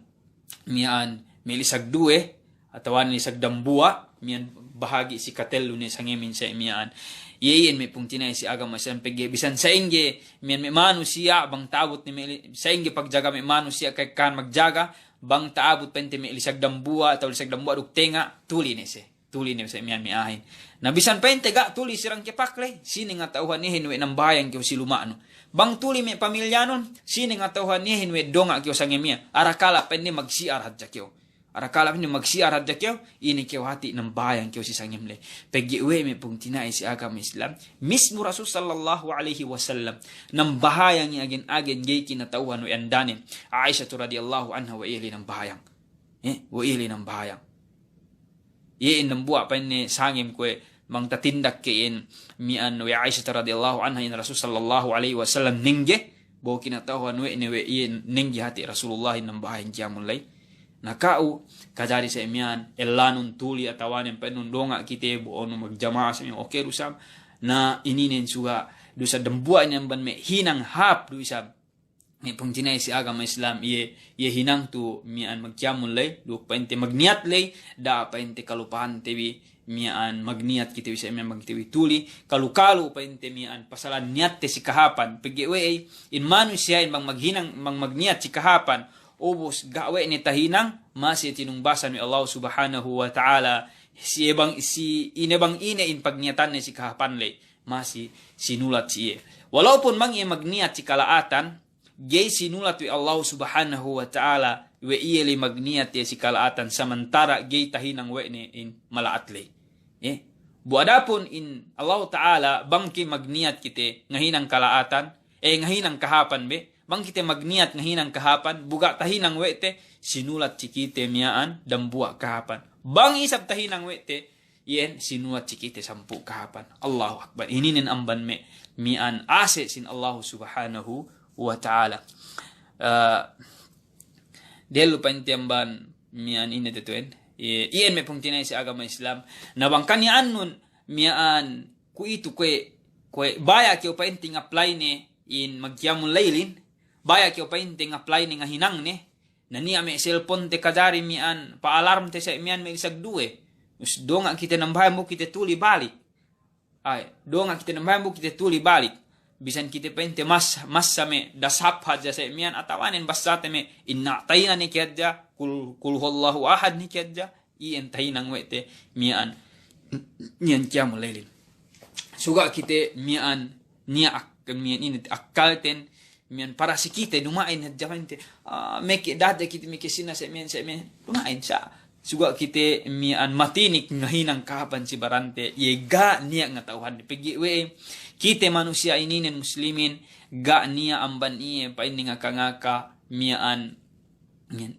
miya'an me' lisag duwe, atawa ne lisag dambuwa', miya'an bahagi' si katellu ne sangemin se' miya'an. Iye iyan me' pungtina'i si agama Islam pegge' bisan sa'ingge, miya'an me' manusiya' bang ta'abut ne me' li-, sa'ingge pagjaga me' manusiya' ka'ekkahan magjaga, bang ta'abut pa'inte me' lisag dambuwa', atawa lisag dambuwa' duk tenga', tuli ne se'. Tuli ne se' miya'an me' a'ahin. Na bisan pa'inte ga' tuli si rangkepak ley, sine ngata'uhan iyehin we' nambahayang kew si luma'nu. Bang tuli me' pamilyanun, sine ngata'uhan iyehin we' donga' kew sangem iyan. Arakala' pa'inne magsi'ar hadja kew. Arakala' pa'inne magsi'ar hadja kew, ine kew hati' nambahayang kew si sangem ley. Pegge' we' me' pungtina'i si agama Islam, mismu Rasul sallallahu alaihi wasallam, nambahayang iye agen-agen ga'i kinata'uhan we' andanen. Aisha tu radiyallahu anha we' iye ley nambahayang. Eh, we' iye ley nambahayang. Iye in dambuwa' pa'inne sangem kuwe' bang tatindak ke in miya'an we' Aisha radiyallahu anha in Rasul sallallahu alaihi wasallam nengge, behu kinata'uhan we' ne we' iye nengge hati' Rasulullah in nambahayang qiyamul layl. Na ka'u, kajari sa' miya'an, ellanun tuli atawanen pa'ennun donga' kite, bo'onu magjama'a sa' miya'an, oke du sa'. Na ininen suga' du sa' dambuwa' inin amban me' hinang hāp du isab. Me' pungtina'i si agama Islam, iye, iye hinang tu miya'an magkiyamul layl, duk pa'inte magniyat ley, da'a pa'inte kalupahante bi miya'an magniyat kite bi sa' miya'an bang kite bi tuli, kalu-kalu pa'inte miya'an pasalan niyatte si kahāpan, pegge' we'ey, in manusiya'in bang maghinang, bang magniyat si kahāpan, ubus ga' we' ne tahinang, masi tinumbasan we' Allahu Subhanahu wa Ta'ala, si ebang, si ine bang ine in pagniyatanne si kahāpan ley, masi sinulat si iye. Walaupun bang iye magniyat si kala'atan, ga'i sinulat we' Allahu Subhanahu wa Ta'ala, we' iye ley magniyat iye si kala'atan, samantara' ga'i tahinang we' ne in mala'at ley. Eh, bu adapun in Allahu Ta'ala, bang ke magniyat kite ngahinang kala'atan, eh, ngahinang kahāpan be, bang kite magniyat ngahinang kahāpan, bu ga' tahinang we' te, sinulat si kite miya'an dambuwa' kahāpan. Bang isab tahinang we' te, iyan sinulat si kite sampū' kahāpan. Allahu Akbar. Ininen amban me', miya'an ase' sin Allahu Subhanahu wa Ta'ala. Eh, Dehellu pa'inte amban miya'an ine tetu'en. Iye, iyan me' pungtina'i si agama Islam. Na bang kaniya'annun miya'an kuwe'itu kuwe', kuwe' baya' kew pa'inte ngapplayne in magkiyamul laylin, baya' kew pa'inte ngapplayne ngahinangne, na niya' me' selponte kajari miya'an pa-alarmte sa' miya'an me' lisag duwe. Us donga' kite nambahayang bu kite tuli balik. Ay, donga' kite nambahayang bu kite tuli balik. Bisan kite pa'inte mas-, massa me' das hāp hadja sa' miya'an atawanen bassate me' inna a'tayna ne ke hadja, kul, kul huwallahu ahad ne ke hadja, iyan tahinang we' te miya'an, miya'an kiyamul laylin. Suga' kite miya'an niya' ak-, miya'an ine akkalten, miya'an para si kite duma'in hadja pa'inte, ah, meke date kite meke sina sa' miya'an, sa' miya'an, duma'in sa'. Suga' kite miya'an matinik ngahinang kahāpan si barante, iye ga' niya' ngata'uhanne. Pegge' we'ey, kite manusiya' ininen muslimin, ga' niya' amban iye pa'inne ngaka-ngaka miya'an, miya'an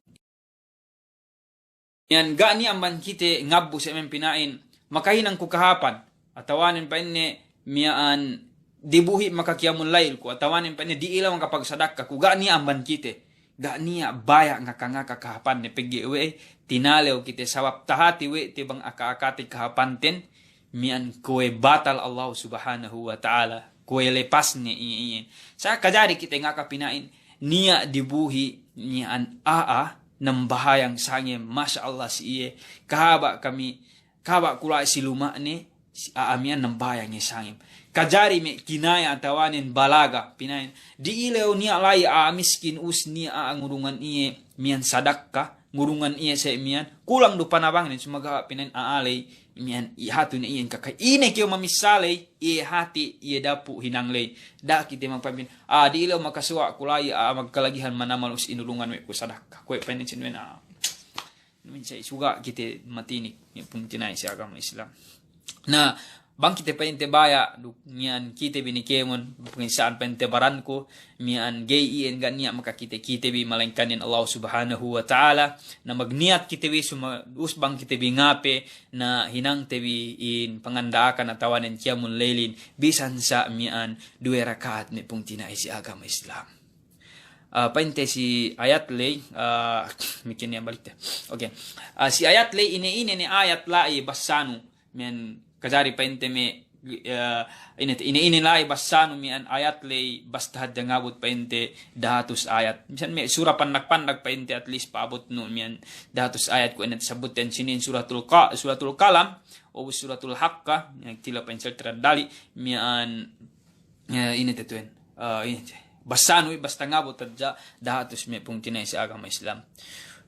Miya'an ga' niya' amban kite ngabbu sa' miya'an pina'in, makahinang ku kahāpan, atawanen pa'inne miya'an dibuhi' makakiyamul layl ku, atawanen pa'inne di'ilew makapagsadakka ku, ga' niya' amban kite, ga' niya' baya' ngaka-ngaka kahāpanne pegge' we'ey, tinalew kite sabab tahati we' te bang aka-akate kahāpanten, miya'an kuwe' batal Allahu Subhanahu wa Ta'ala, kuwe' lepasne iye, iye. Sa' kajari kite ngaka pina'in, niya' dibuhi' miya'an a'a nambahayang sangem, masya Allah si iye, kahaba' kami, kahaba' ku la'i si luma'ne, si a'a miya'an nambahayang iye sangem. Kajari me' kinaya atawanen balaga, pina'in, di'ilew niya' la'i a'a miskin us niya' a'a ngurungan iye miya'an sadakka, ngurungan iye sa' miya'an, kulang du panabangnen, sumagawa' pina'in a'a ley, miya'an i hatu ne iyan kakay. Ine kew mamissa ley, iye hati, iye dapu' hinang ley. Da'a kite magpa'in, ah, di'ilew makasuwa' ku la'i, ah, magkalagihan manamal us inurungan we' ku sadakka. Kuwe' pa'inne sin we' na. Minsan suga' kite matinik, me' pungtina'i si agama Islam. Na, bang kite pa'inte baya', duk miya'an kite bi ni kēmon, pungtina'i sa'an pa'inte baranku, miya'an ga'i iyan ga' niya' makakite-kite bi, malaingkan iyan Allah Subhanahu wa Ta'ala, na magniyat kite bi suma-, us bang kite bi ngape, na hinangte bi in panganda'akan atawanen kiyamul laylin, bisan sa' miya'an duwe raka'at me' pungtina'i si agama Islam. Ah, pa'inte si ayat ley, ah, mikin iyan balikte. Oke. Ah, si ayat ley, ine-ine ne ayat la'i bassanu, miya'an kajari pa'inte me', eh, ine, ine, ine la'i bassanu miya'an ayat ley basta hadja ngabut pa'inte dahatus ayat. Misan me' sura pandak-pandak pa'inte at least pa'abutnu miya'an dahatus ayat kuwe' ine tasabutten sinin Suratul Qa-, Suratul Qalam, o Suratul Haqqa, miya'an tila pa'in sel teraddali, miya'an, eh, ine tetu'en, eh, ine te-, bassanu i basta ngabut hadja dahatus me' pungtina'i si agama Islam.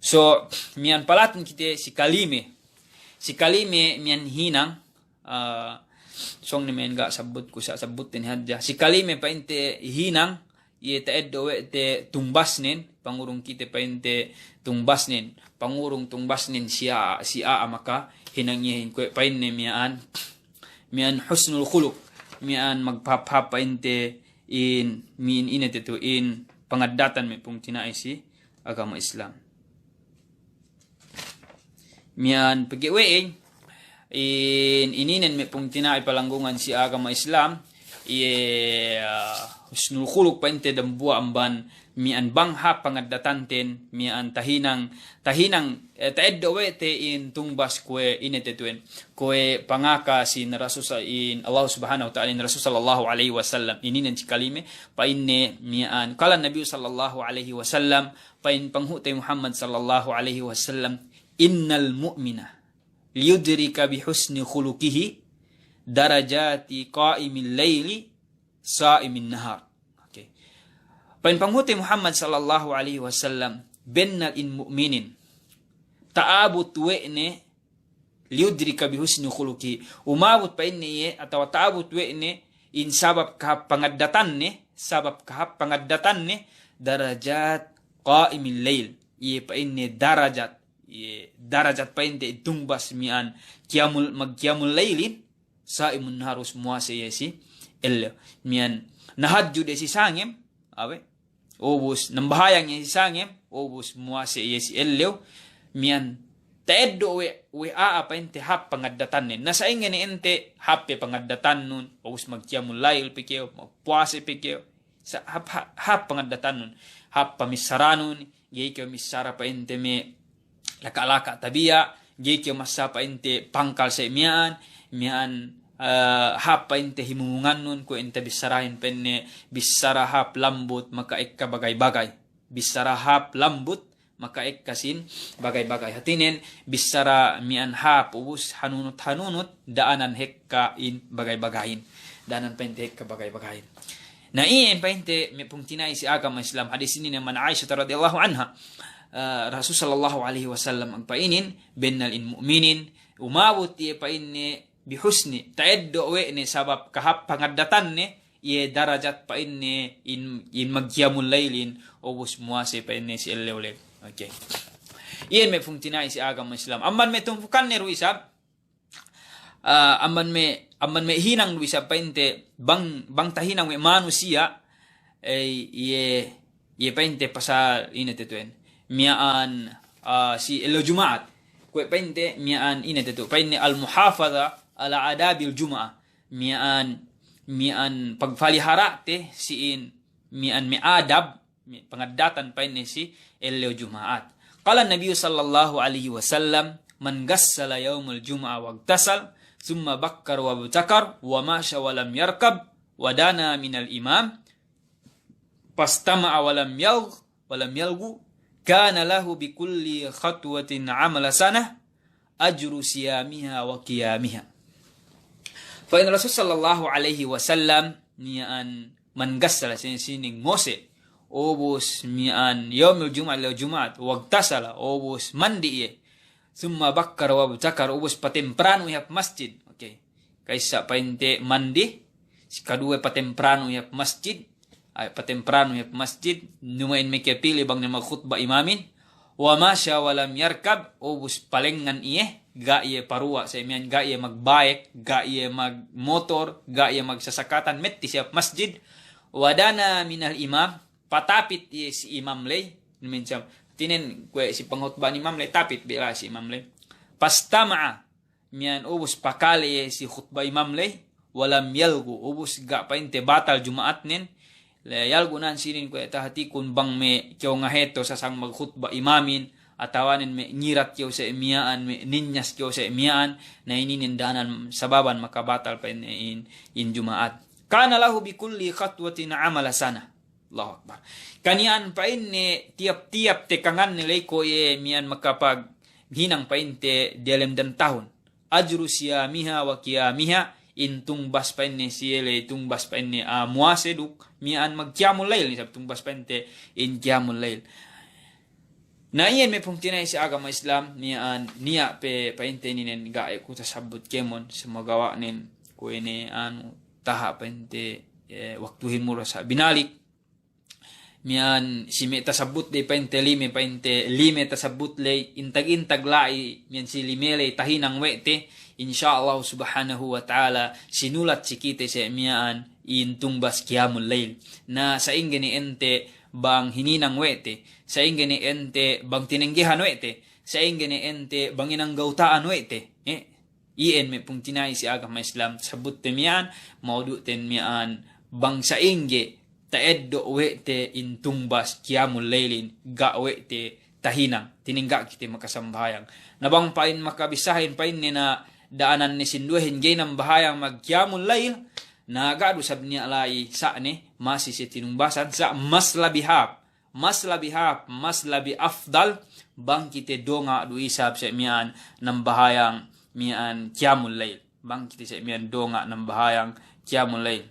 So, miya'an palatun kite si kalime, si kalime miya'an hinang, ah, sōng ne miya'an ga' sabutku sa' sabutten hadja. Si kalime pa'inte hinang, iye ta'eddo' we' te tumbasnen, pangurung kite pa'inte tumbasnen, pangurung tumbasnen si a'a, si a'a makahinang iyehin kuwe' pa'inne miya'an, miya'an husnul khuluq, miya'an magpahāp-hāp pa'inte in, miya'an ine tetu'en pangaddatan me' pungtina'i si agama Islam. Miya'an pegge' we'ey, in, ininen me' pungtina'i palanggungan si agama Islam, iye, ah, Husnul khuluq pa'inte dambuwa' amban miya'an bang hāp pangaddatanten, miya'an tahinang, tahinang, eh, ta'eddo' we' te in tungbas kuwe' ine tetu'en. Kuwe' pangaka sin Rasul sa-, in Allah Subhanahu wa Ta'ala, in Rasul sallallahu alaihi wasallam. Ininen si kalime, pa'inne miya'an. Qala Nabi sallallahu alaihi wasallam, pa'in panghu'te Muhammad sallallahu alaihi wasallam, "Innal mu'mina liyudrika bi husni khuluqihi darajati qa'imil laili sa'imin nahar." Oke. Pa'in panghu'te Muhammad sallallahu alaihi wasallam, bennal in mu'minin ta'abut we' ne, liyudrika bi husni khuluqihi. Umabut pa'inne iye, atawa ta'abut we' ne, in sabab kahāp pangaddatanne, sabab kahāp pangaddatanne, darajat qa'imil lail. Iye pa'inne darajat, iye darajat pa'inte tungbas miya'an qiyamul, magqiyamul lailin, sa'imun nahar, ubus muwase iye si ellew. Miya'an nahajjud iye si sangem, awe. Ubus nambahayang iye si sangem, ubus muwase iye si ellew. Miya'an ta'eddo' we', we' a'a pa'inte hāp pangaddatanne. Na sa'ingge ne ente hāp pe pangaddatannun, ubus magqiyamul lail pe kew, magpuwase pe kew. Sa-, hāp, hāp, hāp pangaddatannun, hāp pamissaranun, ga'i kew missara pa'inte me' laka'-laka' tabiya', ga'i kew massa pa'inte pangkal se' miya'an, miya'an, eh, hāp pa'inte himumungannun, kuwe' ente bissarahin pa'inne bissara hāp lambut maka ekka bagay-bagay. Bissara hāp lambut maka ekka sin bagay-bagay. Hātinen bissara miya'an hāp ubus hanunut-hanunut da'anan hekka in bagay-bagayin. Da'anan pa'inte hekka bagay-bagayin. Na iyan pa'inte me' pungtina'i si agama Islam, hadis inin ne man Aisyah radhiyallahu anha, eh, Rasul sallallahu alaihi wasallam magpa'inin, bennal in mu'minin, umabut iye pa'inne bi husni, ta'eddo' we' ne sabab kahāp pangaddatanne, iye darajat pa'inne in, in magqiyamul lailin, ubus muwase pa'inne si ellew-lew. Oke. Iyan me' pungtina'i si agama Islam. Amban me' tumpukanne du isab, ah, amban me', amban me' hinang du isab pa'inte bang, bang tahinang we' manusiya', eh, iye, iye pa'inte pasal ine tetu'en. Miya'an, ah, si ellew Juma'at. Kuwe' pa'inte miya'an ine tetu'. Pa'inne al-muhafadha ala adabil Juma'ah. Miya'an, miya'an pagpalihara'te si in, miya'an me' adab, me' pangaddatan pa'inne si ellew Juma'at. Qala Nabiyyu sallallahu alaihi wasallam, "Man ghassala yaumal jum'ah waghtasal, thumma bakkar wabtakar, wa masha wa lam yarkab, wa dana minal imam, fastama'a wa lam yalgh, wa lam yalghu, kana lahu bi kulli khatwatin amala sanah, ajru siyamiha wa qiyamiha." Pa'in Rasul sallallahu alaihi wasallam, miya'an man ghassala, sine-sine ngose', ubus miya'an yaumil jum'ah, ellew Juma'at, waghtasala, ubus mandi' iye, thumma bakkar wabtakar, ubus patempranu iye hap masjid. Oke. Ka'issa pa'inte mandi', si kaduwe patempranu iye hap masjid, ay, patempranu iye hap masjid, duma'in makapili' bang ne magkhutba' imamin, wa masha wa lam yarkab, ubus palengngan iye, ga' iye paruwa', sa' miya'an ga' iye magbayek, ga' iye magmotor, ga' iye magsasakatan, metti si hap masjid, wa dana minal imam, patapit iye si imam ley, minsan, hātinen kuwe' si pangkhutba'an imam ley, tapit bi la'i si imam ley. Fastama'a, miya'an ubus pakale iye si khutba' imam ley, wa lam yalghu, ubus ga' pa'inte batal Juma'atnen, le yalghu nan sinin kuwe' tahatikun bang me' kew ngaheto sasang magkhutba' imamin, atawanen me' ngirat kew se' miya'an, me' ninyas kew se' miya'an, na ininen da'anan sababan makabatal pa'inne in, in Juma'at. Kana lahu bi kulli khatwatin amala sanah. Allahu Akbar. Kaniya'an pa'inne tiyap-tiyap tekanganne ley ko' iye miya'an makapaghinang pa'inte diyalem dan tahun. Ajru siyamiha wa qiyamiha, in tungbas pa'inne siye ley, tungbas pa'inne, ah, muwase duk miya'an magqiyamul lail, isab tungbas pa'inte in qiyamul lail. Na iyan me' pungtina'i si agama Islam, miya'an niya' pe pa'inte ininen ga' e ku tasabbut kēmon, sumagawa' nen kuwe' ne anu taha' pa'inte, eh, waktuhin mura sa' binalik. Miya'an si me' tasabbut ley pa'inte lime, pa'inte lime tasabbut ley, intag-intag la'i, miya'an si lime ley tahinang we' te, insya Allah subhanahu wa ta'ala, sinulat si kite se' miya'an in tungbas qiyamul lail. Na sa'ingge ne ente bang hininang we' te, sa'ingge ne ente bang tinenggehan we' te, sa'ingge ne ente bang inanggawta'an we' te, eh? Iyan me' pungtina'i si agama Islam, sabutte miya'an, maudu'ten miya'an, bang sa'ingge ta'eddo' we' te in tungbas qiyamul laylin, ga' we' te tahinang, tiningga' kite makasambahayang. Na bang pa'in makabissahin pa'inne na da'ananne sinduwehin ga'i nambahayang magqiyamul layl, na ga' du sab niya' la'i sa' ne, masi siye tinungbasan, sa' mas labi hāp, mas labi hāp, mas labi afdal, bang kite donga' du isab sa' miya'an nambahayang miya'an qiyamul layl. Bang kite sa' miya'an donga' nambahayang qiyamul layl.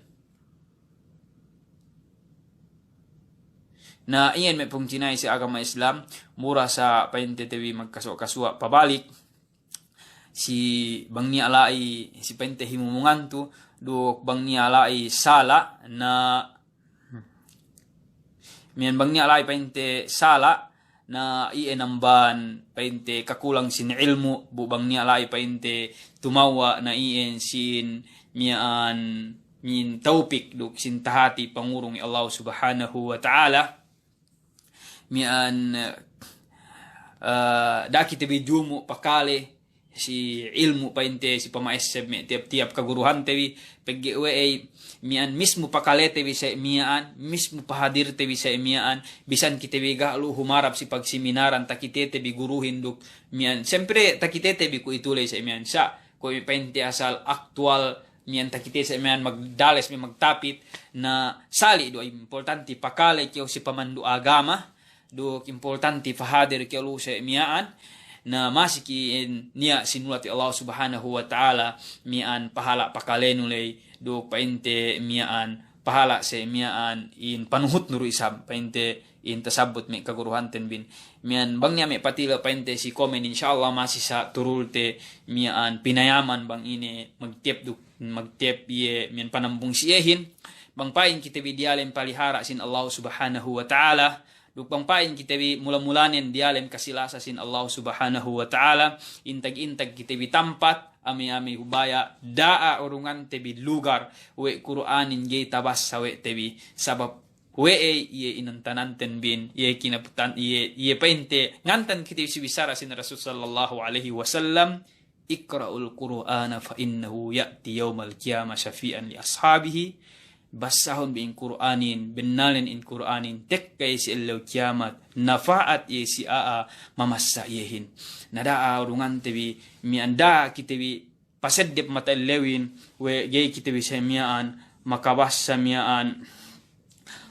Na iyan me' pungtina'i si agama Islam, mura sa' pa'inte te bi magkasuwa'-kasuwa' pabalik, si bang niya' la'i, si pa'inte himumungan tu, duk bang niya' la'i sala', na miya'an bang niya' la'i pa'inte sala', na iyan amban pa'inte kakulang sin ilmu', bu bang niya' la'i pa'inte tumawwa' na iyan sin miya'an min tawpik duk sin tahati pangurung Allah Subhanahu wa Ta'ala. Miya'an, eh, da'a kite bi jumu' pakale si ilmu' pa'inte, si pama'esseb me' tiyap-tiyap kaguruhante bi, pegge' we'ey miya'an mismu pakalete bi sa' miya'an, mismu pahadirte bi sa' miya'an, bisan kite bi ga' lu humarap si pagsiminaran takitete bi guruhin duk miya'an. Siyempre takitete bi kuwe'itu ley sa' miya'an. Sa' kuwe' pa'inte asal aktuwal miya'an takite sa' miya'an magdales me' magtapit, na sali' du importanti pakale kew si pamandu' agama, duk importanti pahadir kew lu sa' miya'an, na masi ke niya' sinulat Allah Subhanahu wa Ta'ala miya'an pahala' pakalenu ley, duk pa'inte miya'an pahala' sa' miya'an in panuhutnu du isab, pa'inte in tasabbut me' kaguruhanten bin. Miya'an bang niya' me' patila pa'inte si komen, insya Allah masi sa' turulte miya'an pinayaman bang ine magtep duk, magtep iye miya'an panambung si iyehin. Bang pa'in kite bi diyalem palihara' sin Allah Subhanahu wa Ta'ala, duk bang pa'in kite bi mula-mulanen diyalem kasilasa sin Allah Subhanahu wa Ta'ala, intag-intag kite bi tampat, ame-ame hubaya', da'a urungante bi lugar we' Kur'anin ga'i tabassa we' te bi, sabab we'ey iye inantananten bin, iye kinaputan, iye, iye pa'inte ngantan kite bi si bissara sin Rasul sallallahu alaihi wasallam, "Iqra'ul Qur'ana fa innahu ya'ti yawmal qiyamah syafi'an li ashabihi." Bassahun bi in Kur'anin, bennalnen in Kur'anin tekka iye si ellew kiyamat, nafa'at iye si a'a mamassa iyehin. Na da'a urungante bi, miya'an da'a kite bi paseddep mata ellewin, we' ga'i kite bi sa' miya'an makabassa miya'an,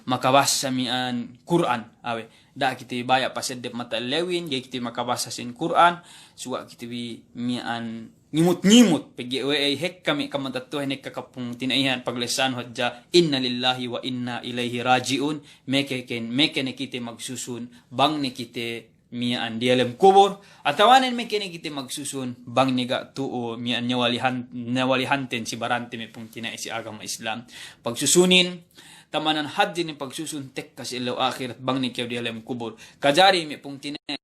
makabassa miya'an Kur'an, awe'. Da'a kite bi baya' paseddep mata ellewin, ga'i kite bi makabassa sin Kur'an, suga' kite bi miya'an ngimut-ngimut, pegge' we'ey hekka me' kamatetto'ahin, hekka kapungtina'ihan, paglessanu hadja, "Inna lillahi wa inna ilaihi raji'un," meke ken, meke ne kite magsusun, bang ne kite miya'an diyalem kubur, atawanen meke ne kite magsusun bang ne ga' tu'u miya'an nyawalihan-, nyawalihanten si barante me' pungtina'i si agama Islam. Pagsusunin, tamanan hadje ne pagsusun tekka si ellew ahirat bang ne kew diyalem kubur. Kajari me' pungtina'i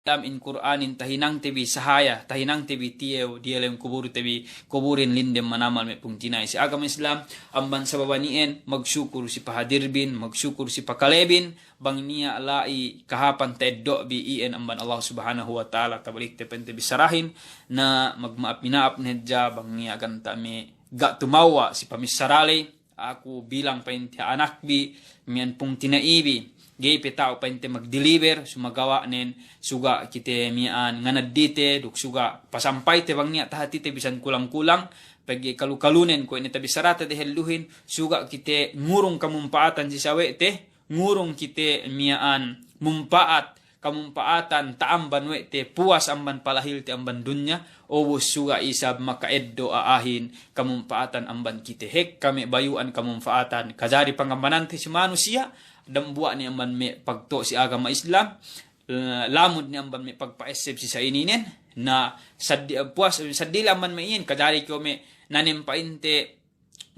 Islam in Kur'anin tahinangte bi sahaya, tahinangte bi tiyew diyalem kuburte bi, kuburin lindem manamal me' pungtina'i si agama Islam, amban sababan iyan magsukur si pahadirbin, magsukur si pakalebin, bang niya' la'i kahāpan ta'eddo'bi iyan amban Allah Subhanahu wa Ta'ala, tabalikte pa'inte bissarahin, na magma'ap-mina'ap ne hadja bang niya' ganta' me' ga' tumawwa' si pamissara ley, aku bilang pa'inte anakbi, miya'an pungtina'ibi, ga'i pe ta'u pa'inte magdeliver, sumagawa'nen, suga' kite miya'an nganaddite, duk suga' pasampayte bang niya' tahatite bisan kulang-kulang, pegge' kalu-kalunen kuwe' ne tabissarate dehelluhin, suga' kite ngurung kamumpa'atan si sawe'te, ngurung kite miya'an mumpa'at, kamumpa'atan ta'amban we' te, puwas amban palahilte amban dunya, ubus suga' isab maka'eddo' a'ahin kamumpa'atan amban kite. Hekka me' bayu'an kamumpa'atan, kajari pangambanante si manusiya', dambuwa' ne amban me' pagto' si agama Islam, eh, lamud ne amban me' pagpa'esseb si sa'ininen, na saddi-, puwas, saddi le amban me' iyan, kajari kew me' nanem pa'inte,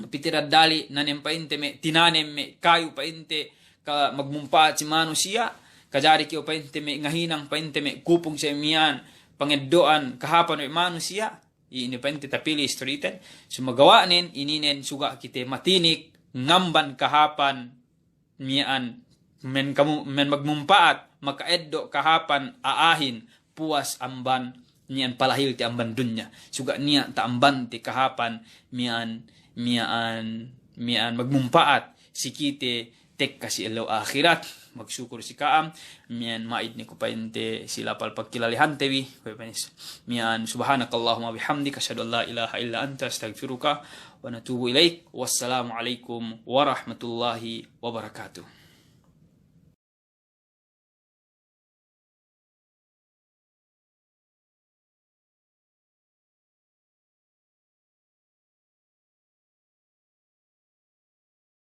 pitiran dali', nanem pa'inte me' tinanem me' kayu pa'inte ka magmumpa'at si manusiya', kajari kew pa'inte me' ngahinang pa'inte me' kupung sa' miya'an pangeddo'an kahāpan we' manusiya', ine pa'inte tapili istoriten, sumagawa'nen, ininen suga' kite matinik ngamban kahāpan miya'an, men kamu, men magmumpa'at, maka'eddo' kahāpan a'ahin, puwas amban miya'an palahilte amban dunya. Suga' niya' ta'ambante kahāpan miya'an, miya'an, miya'an magmumpa'at si kite tekka si ellew ahirat. Magsukul si ka'am, miya'an ma'id ne ku pa'inte si lapal pagkilalehante bi, ku pa'in si, miya'an subhanakallahumma bihamdik, ashhadu an la ilaha illa anta, astaghfiruka wa natubu ilaik. Wassalamu alaikum warahmatullahi wabarakatuh.